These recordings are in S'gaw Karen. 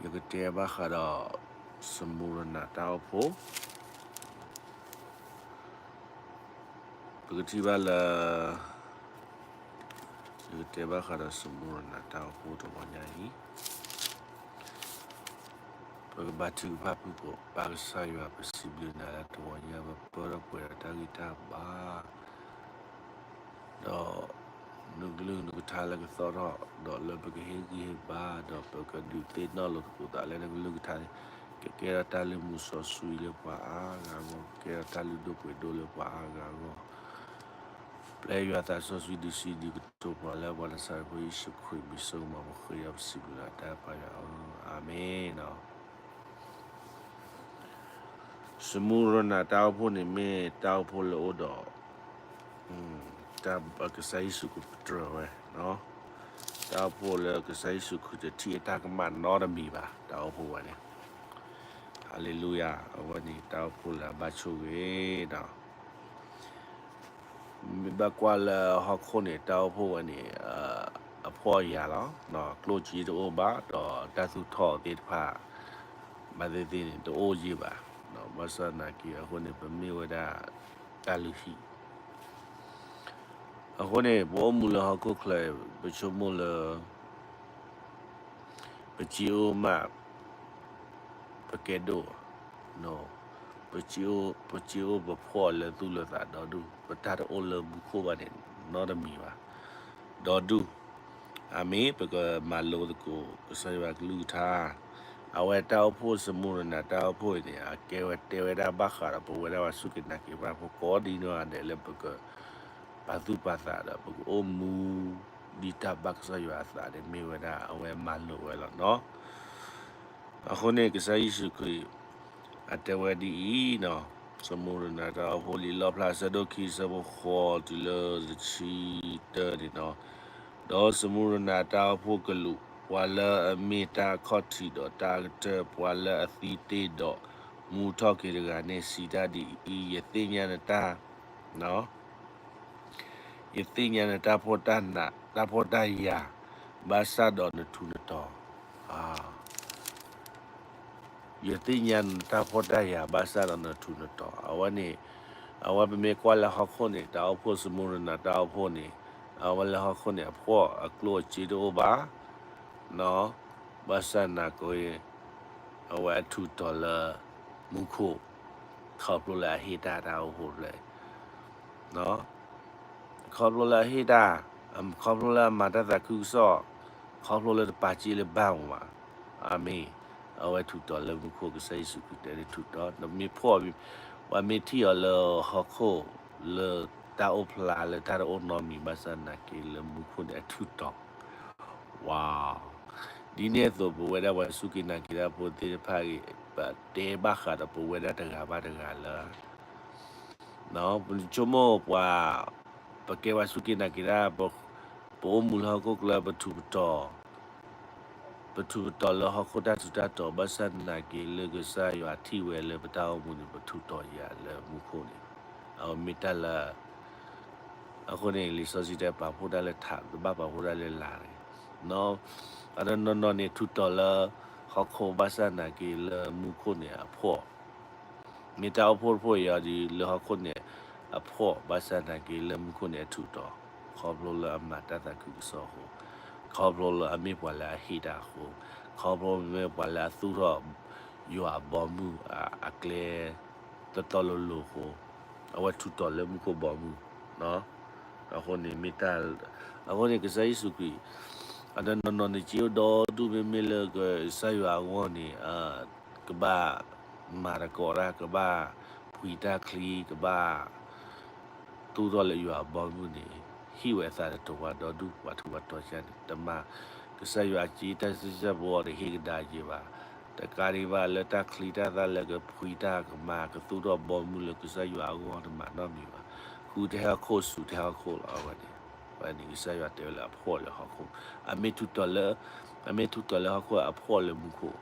နကတဲဘၣ်ဃးဒီး စမူရနၤတၢ်အိၣ်ဖှိၣ်, ပကထံၣ်ဘၣ်လၢ နကတဲဘၣ်ဃးဒီးစမူရနၤတၢ်အိၣ်ဖှိၣ်တဂီၤညါအံၤ, ပကဘါထုကဖၣ်ဖုၣ်ကိာ်, ပၢ်ကစၢ်ယွၤ ပစံးဘျုးနၤလၢတဂီၤညါ ပပၢဒီးပှဲၤဒီးတၢ်ဂံၢ်တၢ်ဘါ ဒီးနကလုၢ်နကထါလၢကသီၣ်ထီၣ်, ဒီးလၢပကဟ့ၣ်ဂံၢ်ဟ့ၣ်ဘါ, ဒီးပကဒုးသ့ၣ်နီၣ်လိာ်သကိးသးလၢနကလုၢ်ကထါန့ၣ်, ကကဲထီၣ်တၢ်လုၢ်မူစီဆှံလၢပှၤအါဂၤအဂီၢ်, ကကဲထီၣ်တၢ်လုၢ်ဒိၣ်ပှ့ၤဒိၣ်လၢပှၤအါဂၤအဂီၢ်, ပျဲယွၤသးစီဆှံဒုးဆံးဒုးကတိၤပှၤလၢပှၤနၤစၤရ့းဖိယ့ၣ်ၡူးခရံာ်မံၤစိကမီၤပဃ့ဒီးပစံးဘျုးလၢတၢ်ပၢ်ယွၤဧၢ, အၤမ့ၣ်. စမူရနၤတၢ်အိၣ်ဖှိၣ်န့ၣ်မ့ၢ်တၢ်အိၣ်ဖှိၣ်လၢအိၣ်ဒီး တၢ်ကစၢ်ယ့ၣ်ၡူးကပတြၢၤဝဲ, တၢ်အိၣ်ဖှိၣ်လၢကစၢ်ယ့ၣ်ၡူးခရံာ်တထံၣ်အတၢ်ကမၣ်နီတမံၤဘၣ်, တၢ်အိၣ်ဖှိၣ်ဝဲန့ၣ်, ဟၤလ့လူယၤ, အဝဲန့ၣ်တၢ်အိၣ်ဖှိၣ်လၢအဘၣ်ဆိၣ်ဂ့ၤဒီး မ့ၢ်ဘၣ်ကွၢ်လၢဟီၣ်ခိၣ်န့ၣ် တၢ်အိၣ်ဖှိၣ်ဝဲန့ၣ် အဖှီၣ်ယာ်လီၤ, ကျိၣ်စ့တအိၣ်ဘၣ်, ဒီးတၢ်သူၣ်ထီၣ်သ့ၣ်တဖၣ် ဘၣ်သ့ၣ်သ့ၣ်န့ၣ် တအိၣ်ယံာ်ဘၣ်, ဘၣ်ဆၣ်သနာ်က့အဃိန့ၣ် ပမ့ၢ်ဝဲဒၣ်တၢ်လုၢ်ဟံၣ်, အဃိန့ၣ် ပအိၣ်မူလၢဟီၣ်ခိၣ်ချၢအံၤ ပဆိကမိၣ်လၢ ပစ့အိၣ်မး ပကဲဒိၣ်, ပစ့အိၣ်ပဖှီၣ်လၢသူၣ်လၢသးဒီဒူၣ်, ပတၢ်တအိၣ်လၢမူခိၣ်ဘၣ်န့ၣ် နီတမံၤဘၣ်, ဒီဒူၣ်, အၤမ့ၣ်, ပကမၤလိသကိး ကစၢ်ယွၤကလုၢ်ကထါ, အဝဲတၢ်အိၣ်ဖှိၣ်စမူရနၤတၢ်အိၣ်ဖှိၣ်အံၤန့ၣ် အကဲဝဲတဲဝဲဒၣ်ဘၣ်ဃးဒီးပဝဲဒၣ်ပှၤစူၢ်က့ၤနာ်က့ၤတၢ်ဖိကိးဒ်နီၢ်ဂၤဒဲးလၢပက ပာ်သူၣ်ပာ်သးဒီး ပကအိၣ်မူ ဒ်တၢ်ဘၣ်ကစၢ်ယွၤအသးန့ၣ်မ့ၢ်ဝဲဒၣ် အဝဲမၤလိာ်ဝဲလီၤနီၤ. အဃိန့ၣ် ကစၢ်ယ့ၣ်ၡူးခရံာ် အတဲဝဲဒ်အံၤနီၤ, စမူရနၤတၢ်အိၣ်ဖှိၣ်လံာ်လီၣ်ဖျါ အဆၢဒိၣ်ခံ အဆၢဖိဃိးတုၤလၢတဆံတၢန့ၣ်နီၤ, ဒီးစမူရနၤတၢ်အိၣ်ဖှိၣ်ကလူး ပှၤလၢအမ့ၢ်တၢ်ခီၣ်ထံးဒီးတၢ်ကတၢၢ် ပှၤလၢအသံတ့ၢ်ဒီးမူထီၣ်က့ၤတဂၤန့ၣ် စံးတၢ်ဒ်အံၤ, ယသ့ၣ်ညါနတၢ် ယသ့ၣ်ညါနတၢ်ဖှီၣ်တၢ်နး တၢ်ဖှီၣ်တၢ်ယာ် ဘၣ်ဆၣ်ဒီးနထူးနတီၤ, ယသ့ၣ်ညါနတၢ်ဖှီၣ်တၢ်ယာ် ဘၣ်ဆၣ်ဒီးနထူးနတီၤ, အဝဲန့ၣ် အဝဲပမ့ၢ်ကွၢ်လၢဟီၣ်ခိၣ်န့ၣ် တၢ်အိၣ်ဖှိၣ်စမူရနၤတၢ်အိၣ်ဖှိၣ်န့ၣ်, အဝဲလၢဟီၣ်ခိၣ်န့ၣ် အဖှီၣ်အကျိၣ်အစ့တအိၣ်ဘၣ် ဘၣ်ဆၣ်သနာ်က့ အဝဲအထူးတီၤလၢမူခိၣ်, ခီဖျိလၢအဟ့ၣ်တၢ်တၢ်အိၣ်ဖှိၣ်ဖျၢၣ်, ခီဖျိလၢအဟ့ၣ်တၢ်, ခီဖျိလၢအမၤတၢ်သးခုကစီၣ်, ခီဖျိလၢတပာ်စ့လၢၤဘၣ်မး, အၤမ့ၣ်, အဝဲထူးတီၤလၢမူခိၣ် ကစၢ်ယ့ၣ်ၡူးခရံာ်တဲလၢထူးတီၤ, နမ့ၢ်ဖှီၣ်, ပှၤမ့ၢ်ထံၣ်အီၤလၢဟီၣ်ခိၣ် လၢတၢ်အိၣ်ဖျါလၢတၢ်တအိၣ်နီတမံၤ ဘၣ်ဆၣ်သနာ်က့လၢမူခိၣ်န့ၣ်အထူးတီၤ ဝါ, ဒ်န့ၣ်အသိး ပဝဲဒၣ်ပှၤစူၢ်က့ၤနာ်က့ၤတၢ်ဖိသ့ၣ်တဖၣ်ဂ့ၤ, ပတဲဘၣ်ဃးဒီးပဝဲဒၣ်တဂၤဘၣ်တဂၤလၢ ပဆိကမိၣ်ပှၤ, ပကဲပှၤစူၢ်က့ၤနာ်က့ၤတၢ်, ပအိၣ်မူလၢဟီၣ်ခိၣ်ချၢ ပထူးပတီၤ, ပထူးပတီၤလၢဟီၣ်ခိၣ်တၢ်ထူးတၢ်တီၤ ဘၣ်ဆၣ်သနာ်က့လၢကစၢ်ယွၤထံၣ်ဝဲလၢပတၢ်အိၣ်မူန့ၣ် ပထူးတီၤယၤလၢမူခိၣ်န့ၣ်, အဝဲမ့ၢ်တၢ်လၢ အဃိန့ၣ် လံာ်စီဆှံတဲ ပာ်ဖှိၣ်တၢ်လၢထး တဘၣ်ပာ်ဖှိၣ်တၢ်လၢလာ်န့ၣ်, အတနီၤနီၤန့ၣ် ထူးတီၤလၢဟီၣ်ခိၣ် ဘၣ်ဆၣ်သနာ်က့လၢမူခိၣ်န့ၣ်အဖှီၣ်, မ့ၢ်တၢ်အိၣ်ဖှိၣ်တဖှိၣ်အံၤဒီး လၢဟီၣ်ခိၣ်န့ၣ်အဖှီၣ် ဘၣ်ဆၣ်သနာ်က့လၢမူခိၣ်န့ၣ်အထူးတီၤ, ခီဖျိလၢအမၤတၢ်သးခုကစီၣ်အဃိ, ခီဖျိလၢအမ့ၢ်ပှၤလၢအဟ့ၣ်တၢ်အဃိ, ခီဖျိမ့ၢ်ပှၤလၢအသူၣ်ထီၣ်ယွၤအဘီမုၢ်အကျဲ တီတီလိၤလိၤအဃိ, အဝဲထူးတီၤလၢမူခိၣ်ဘီမုၢ်, အဃိန့ၣ်မ့ၢ်တၢ်, အဃိန့ၣ် ကစၢ်ယ့ၣ်ၡူးခရံာ် အတနီၤနီၤန့ၣ် စ့အိၣ်ဒီဒူၣ် မ့မ့ၢ်လၢကစၢ်ယွၤအဂီၢ်န့ၣ် ကဘၣ်မၤသကိးတၢ်, ကဘၣ်ဖှံတၢ်ချံ, ကဘၣ်သူၣ်ထီၣ်လၢယွၤအဘီမုၢ်န့ၣ် ဟ့ၣ်ဝဲအသးတတီၤဝဲဒီဒူၣ် ပှၤထူးပှၤတီၤန့ၣ် တမၤ, ကစၢ်ယွၤအစ့တၢ်စံးဆၢပဝီၤ တဟ့ၣ်ကဒါက့ၤဘၣ်, တကးဒံးဘၣ် လၢတၢ်ချံတၢ်သၣ်လၢကဖှံတၢ်ကမၤ ကသူၣ်ထီၣ်ဘီမုၢ်လၢကစၢ်ယွၤအဂီၢ် တမၤနီတမံၤဘၣ်, ဃုထဲဟီၣ်ခိၣ် စူၤထဲဟီၣ်ခိၣ်လီၤ. အဝဲန့ၣ် အဝဲန့ၣ် ကစၢ်ယွၤတဲဝဲလၢအဖှီၣ်လၢဟီၣ်ခိၣ်, အမ့ၢ်ထူးတီၤလၢ, အမ့ၢ်ထူးတီၤလၢဟီၣ်ခိၣ် အဖှီၣ်လၢမူခိၣ်,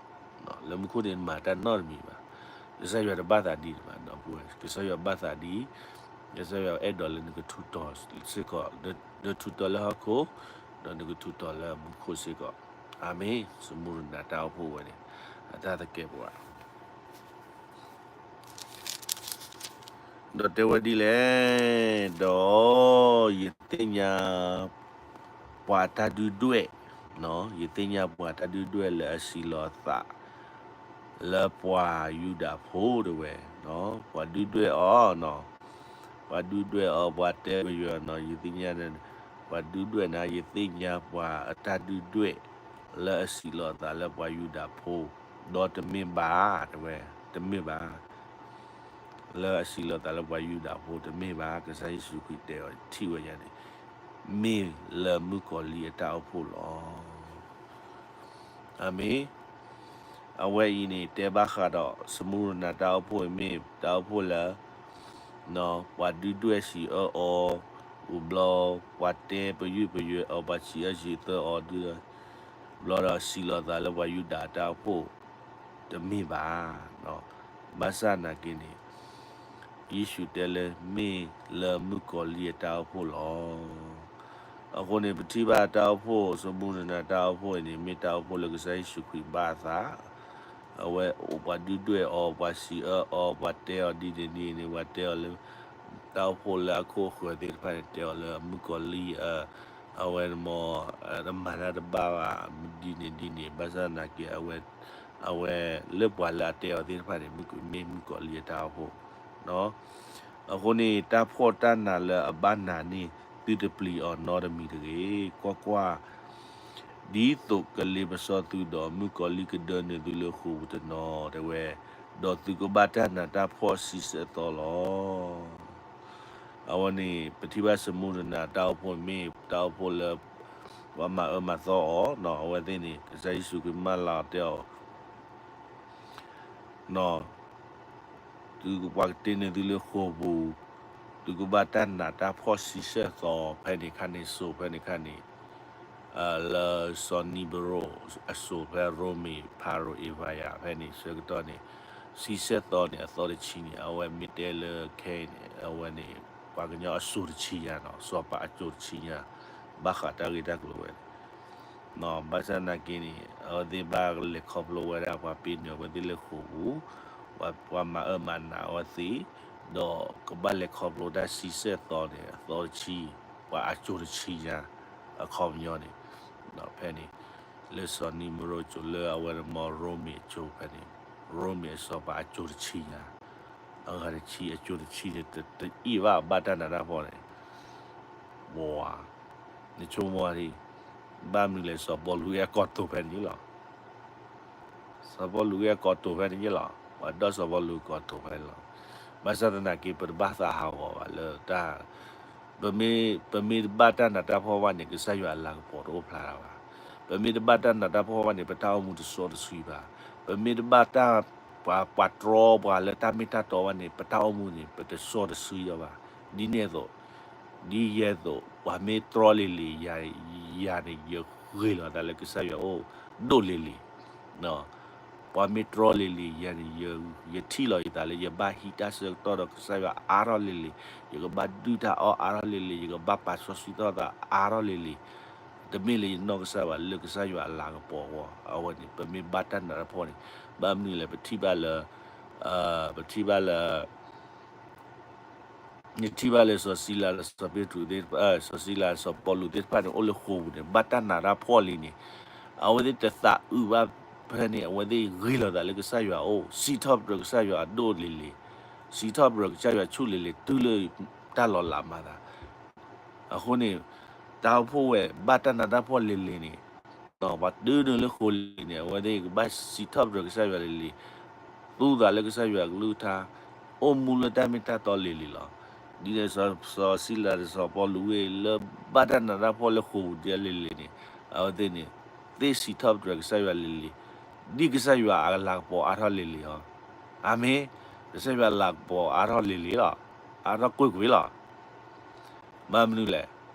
လၢမူခိၣ်န့ၣ် မၤတၢ်နီတမံၤဘၣ်. ကစၢ်ယွၤတဘၣ်သးဒ်န့ၣ်ဘၣ်, ကစၢ်ယွၤဘၣ်သးဒ်, ကစၢ်ယွၤအဲၣ်ဒိးလၢနကထူးတီၤစ့ၢ်ကီး, နထူးတီၤလၢဟီၣ်ခိၣ်, ဒီးနကထူးတီၤလၢမူခိၣ်စ့ၢ်ကီး. အၤမ့ၣ်. စမူရနၤတၢ်အိၣ်ဖှိၣ်ဝဲန့ၣ်, အတၢ်သကဲးပဝး ဒီးတဲဝဲဒ်လဲၣ်, ဒီးယသ့ၣ်ညါပှၤတၢ်ဒုၣ်ဒွဲၣ်, ယသ့ၣ်ညါပှၤတၢ်ဒုၣ်ဒွဲၣ်လၢအစံးလီၤအသး လၢပှၤယူဒၤဖိတဲဝဲ, ပှၤဒုၣ်ဒွဲၣ်အီၤ, ပှၤဒုၣ်ဒွဲၣ်အီၤ ပှၤတဲပယီၤနီၤ ယသ့ၣ်ညါ, ပှၤဒုၣ်ဒွဲၣ်န့ၣ် ယသ့ၣ်ညါပှၤအတၢ်ဒုၣ်ဒွဲၣ် လၢအစံးလီၤအသးလၢပှၤယူဒၤဖိ ဒီးတမ့ၢ်ဘၣ်တဲဝဲ, တမ့ၢ်ဘၣ် လၢအစံးလီၤသးလၢပှၤယူဒၤဖိတမ့ၢ်ဘၣ်, ကစၢ်ယ့ၣ်ၡူးခရံာ်တဲအီၤထံၣ်ဝဲညါန့ၣ်, မ့ၢ်လၢမုၣ်ကီၤလံၢ်အတၢ်အိၣ်ဖှိၣ်လီၤ. အၤမ့ၣ်. အဝဲအံၤန့ၣ် တဲဘၣ်ဃးဒီး စမူရနၤတၢ်အိၣ်ဖှိၣ်အံၤ မ့ၢ်တၢ်အိၣ်ဖှိၣ်လၢ ပှၤဒုၣ်ဒွဲၣ်စံးအၢအီၤ, အိၣ်ဘျီ ပှၤတဲပယုၢ်ပယဲၤအီၤ ပှၤစံးအၢစံးသီအီၤဒု ဘျီဒီးစံးလီၤသးလၢပှၤယူဒၤအတၢ်အိၣ်ဖှိၣ် တမ့ၢ်ဘၣ်. ဘၣ်ဆၣ်နာ်က့န့ၣ် ယ့ၣ်ၡူးတဲလၢမ့ၢ်လၢမုၣ်ကီၤလံၢ်အတၢ်အိၣ်ဖှိၣ်လီၤ. အဃိန့ၣ် ပထံၣ်ဘၣ်တၢ်အိၣ်ဖှိၣ် စမူရနၤတၢ်အိၣ်ဖှိၣ်အံၤန့ၣ် မ့ၢ်တၢ်အိၣ်ဖှိၣ်လၢကစၢ်ယ့ၣ်ၡူးခရံာ်ဘၣ်အသး, အဝဲအိၣ်ပှၤဒုၣ်ဒွဲၣ်အီၤ ပှၤစံးအၢအီၤ ပှၤတဲအီၤဒ်န့ၣ်ဒ်န့ၣ် ပှၤတဲအီၤလၢ တၢ်အိၣ်ဖှိၣ်လၢအခိၣ်အဃၢၤသ့ၣ်တဖၣ်န့ၣ် တဲအီၤလၢမုၣ်ကီၤလံၢ် အဝဲမ့ၢ် တမၤတၢ်တဘၣ်ဘၣ် ဒ်န့ၣ်ဒ်န့ၣ် ဘၣ်ဆၣ်သနာ်က့ အဝဲ အဝဲလၢပှၤလၢအတဲအီၤသ့ၣ်တဖၣ်န့ၣ် မ့ၢ်မုၣ်ကီၤလံၢ်အတၢ်အိၣ်ဖှိၣ် အဃိန့ၣ် တၢ်ဖှီၣ်တၢ်နးလၢအဘၣ်နၤန့ၣ် သုတပျံၤအီၤနီတမံၤတဂ့ၤ. ကွၢ်ကွၢ်, ဒ်သိးကလ့ပစီသုဒီး မုၣ်ကီၤလံၢ်ကဒၢနုာ်သုလၢဃိာ်ပူၤတနီၤတဲဝဲ, ဒီးသုကဘၣ်တၢ်နးတၢ်ဖှီၣ်ဆံဆဲၣ်သီလီၤ. အဝဲန့ၣ် ပထံၣ်ဘၣ်စမူရနၤတၢ်အိၣ်ဖှိၣ်မ့ၢ်တၢ်အိၣ်ဖှိၣ်လၢ ပှၤမၤအၢမၤသီအီၤနီၤ အဝဲသ့ၣ်န့ၣ် ကစၢ်ယ့ၣ်ၡူးခရံာ်မၢလီၤတဲအီၤ နီၤ သုကပှၤကတ့န့ၢ်သုလၢဃိာ်ပူၤ, သုကဘၣ်တၢ်နးတၢ်ဖှီၣ်ဆံဆဲၣ်သီ ဖဲန့ၣ်ခါန့ၣ် စိၤဖဲန့ၣ်ခါန့ၣ် လၢစီၤနံၤဘရိၣ်အစိၤဖဲရိမ့ၤ ဖၤရိၤအ့ၤဖးယၤ ဖဲန့ၣ်ဆၢကတီၢ်န့ၣ် ဆံဆဲၣ်သီန့ၣ် အသီတဆံန့ၣ် အဝဲမ့ၢ်တဲလၢခဲအံၤန့ၣ် အဝဲန့ၣ် ပှၤကညီအစိၤတဆံညါနီၤ စီၤပၤအစိၤတဆံညါ ဘၣ်ဃးတၢ်ဂ့ၢ်တၢ်ကျိၤဝဲန့ၣ် ဘၣ်ဆၣ်သနာ်က့န့ၣ် အဝဲသ့ၣ်ဘၣ်လဲၤခီဖျိဝဲဒၣ်ပှၤပ့ၤနုာ်အဝဲသ့ၣ်လၢဃိာ်ပူၤ, ပှၤမၤအၢမၤနးအဝဲသ့ၣ်, ဒီးကဘၣ်လဲၤခီဖျိတၢ်ဆံဆဲၣ်သီန့ၣ် အသီတဆံ, ပှၤအစိၤတဆံညါ အခီပညီန့ၣ်, ဖဲန့ၣ် လၢစီၤနံၤမရိၣ်အစိၤလၢအဝဲန့ၣ်မ့ၢ်ရိမ့ၤအစိၤဖဲန့ၣ်, ရိမ့ၤအစီၤပၤအစိၤတဆံညါ, အဂၤတဆံအစိၤတဆံန့ၣ် တအံၣ်ဘၣ်ဘၣ်တၢ်နးတၢ်ဖှီၣ်န့ၣ် ပှၤ နဆိကမိၣ်ဒံး, ဘၣ်မနုၤလဲၣ် စီၤပီလူးအကိးတိာ်ဖဲန့ၣ်လီၤ. စီၤပီလူးအကိးတိာ်ဖဲန့ၣ်လီၤ. ပှၤဒီးစီၤပီလူးအကိးတိာ်ဖဲန့ၣ်လီၤ. ဘၣ်ဆၣ်သနာ်က့ ပတဘၣ်သးဟးဂီၤဘၣ်လၢတၢ်, ပမ့ၢ်, ပမ့ၢ်တဘၣ်တၢ်နးတၢ်ဖှီၣ်ဘၣ်န့ၣ် ကစၢ်ယွၤအလၤကပီၤတအိၣ်ဖျါဘၣ်. ပမ့ၢ်တဘၣ်တၢ်နးတၢ်ဖှီၣ်ဘၣ်န့ၣ် ပတၢ်အိၣ်မူတစီတဆှံဘၣ်. ပမ့ၢ်တဘၣ်တၢ်, ပှၤ, ပှၤတြီပှၤလၢတၢ်မ့ၢ်တၢ်တီဘၣ်န့ၣ် ပတၢ်အိၣ်မူန့ၣ် ပတစီတဆှံလၢၤဘၣ်. ဒ်န့ၣ်အသိး ဒ်ယဲသိး ပှၤမ့ၢ်တြီလံၤလံၤ ယၤ, ယၤန့ၣ် ယဂ့ၤလီၤသးလၢကစၢ်ယွၤအအိၣ်ဒိၣ်လံၤလံၤ, ပှၤမ့ၢ်တြီလံၤလံၤ ယၤန့ၣ် ယထံၣ်လီၤယသးလၢယဘၣ်ဟံးတၢ်ဆၢကတီၢ်ဒီးကစၢ်ယွၤအါထီၣ်လံၤလံၤ, ယကဘၣ်ဒုၣ်တၢ်အီၣ်အါထီၣ်လံၤလံၤ, ယကဘၣ်ပာ်စီဆှံထီၣ်သးအါထီၣ်လံၤလံၤ, တမ့ၢ်လၢယနီၢ်ကစၢ်ဘၣ် လၢကစၢ်ယွၤအလၤကပီၤအဂီၢ်, အဝဲန့ၣ် ပမ့ၢ်ဘၣ်တၢ်နးတၢ်ဖှီၣ်န့ၣ်, ဘၣ်မနုၤလဲၣ် ပထံၣ်ဘၣ်လၢ, ပထံၣ်ဘၣ်လၢ နထံၣ်ဘၣ်လၢစီၤစံလၤ စီၤပ့းတရူးသ့ၣ်တဖၣ်, စီၤစံလၤ စီၤပီလူးသ့ၣ်တဖၣ်န့ၣ် အိၣ်လၢဃိာ်ပူၤန့ၣ် ဘၣ်တၢ်နးတၢ်ဖှီၣ်လံန့ၣ်, အဝဲသ့ၣ်တသးအုးဘၣ်ဖဲန့ၣ် အဝဲသ့ၣ်ဂ့ၤလီၤသးလၢကစၢ်ယွၤအအိၣ်, စံးထီၣ်ပတြၢၤကစၢ်ယွၤအဒိၣ်လံၤလံၤ, စံးထီၣ်ပတြၢၤကစၢ်ယွၤဆူၣ်လံၤလံၤ တုၤလၢတၢ်လီၤလးမၤသး အဃိန့ၣ်, တၢ်အိၣ်ဖှိၣ်ဝဲ ဘၣ်တၢ်နးတၢ်ဖှီၣ်လံၤလံၤန့ၣ်, ပှၤတုၤနုာ်လၢဃိာ်လံၤန့ၣ် အဝဲသ့ၣ်ကဘၣ်စံးထီၣ်ပတြၢၤကစၢ်ယွၤလံၤလံၤ, သူသးလၢကစၢ်ယွၤကလုၢ်ကထါ, အိၣ်မူလၢတၢ်မ့ၢ်တၢ်တီလံၤလံၤလီၤ. ဒ်န့ၣ်စီၤ, စီၤစံလၤ စီၤပီလူးဝဲလၢဘၣ်တၢ်နးတၢ်ဖှီၣ်လၢဃိာ်ပူၤဒ်လဲၣ်လံၤန့ၣ်, အဝဲသ့ၣ်န့ၣ်, သ့ၣ်စံးထီၣ်ပတြၢၤကစၢ်ယွၤလံၤလံၤ, ဒ်ကစၢ်ယွၤအလၤကပီၤအါထီၣ်လံၤလံၤအီၤ, အၤမ့ၣ်, ကစၢ်ယွၤအလၤကပီၤအါထီၣ်လံၤလံၤလီၤ, အါထီၣ်ကွ့ၢ်ကွ့ၢ်လီၤ. ဘၣ်မနုၤလဲၣ်,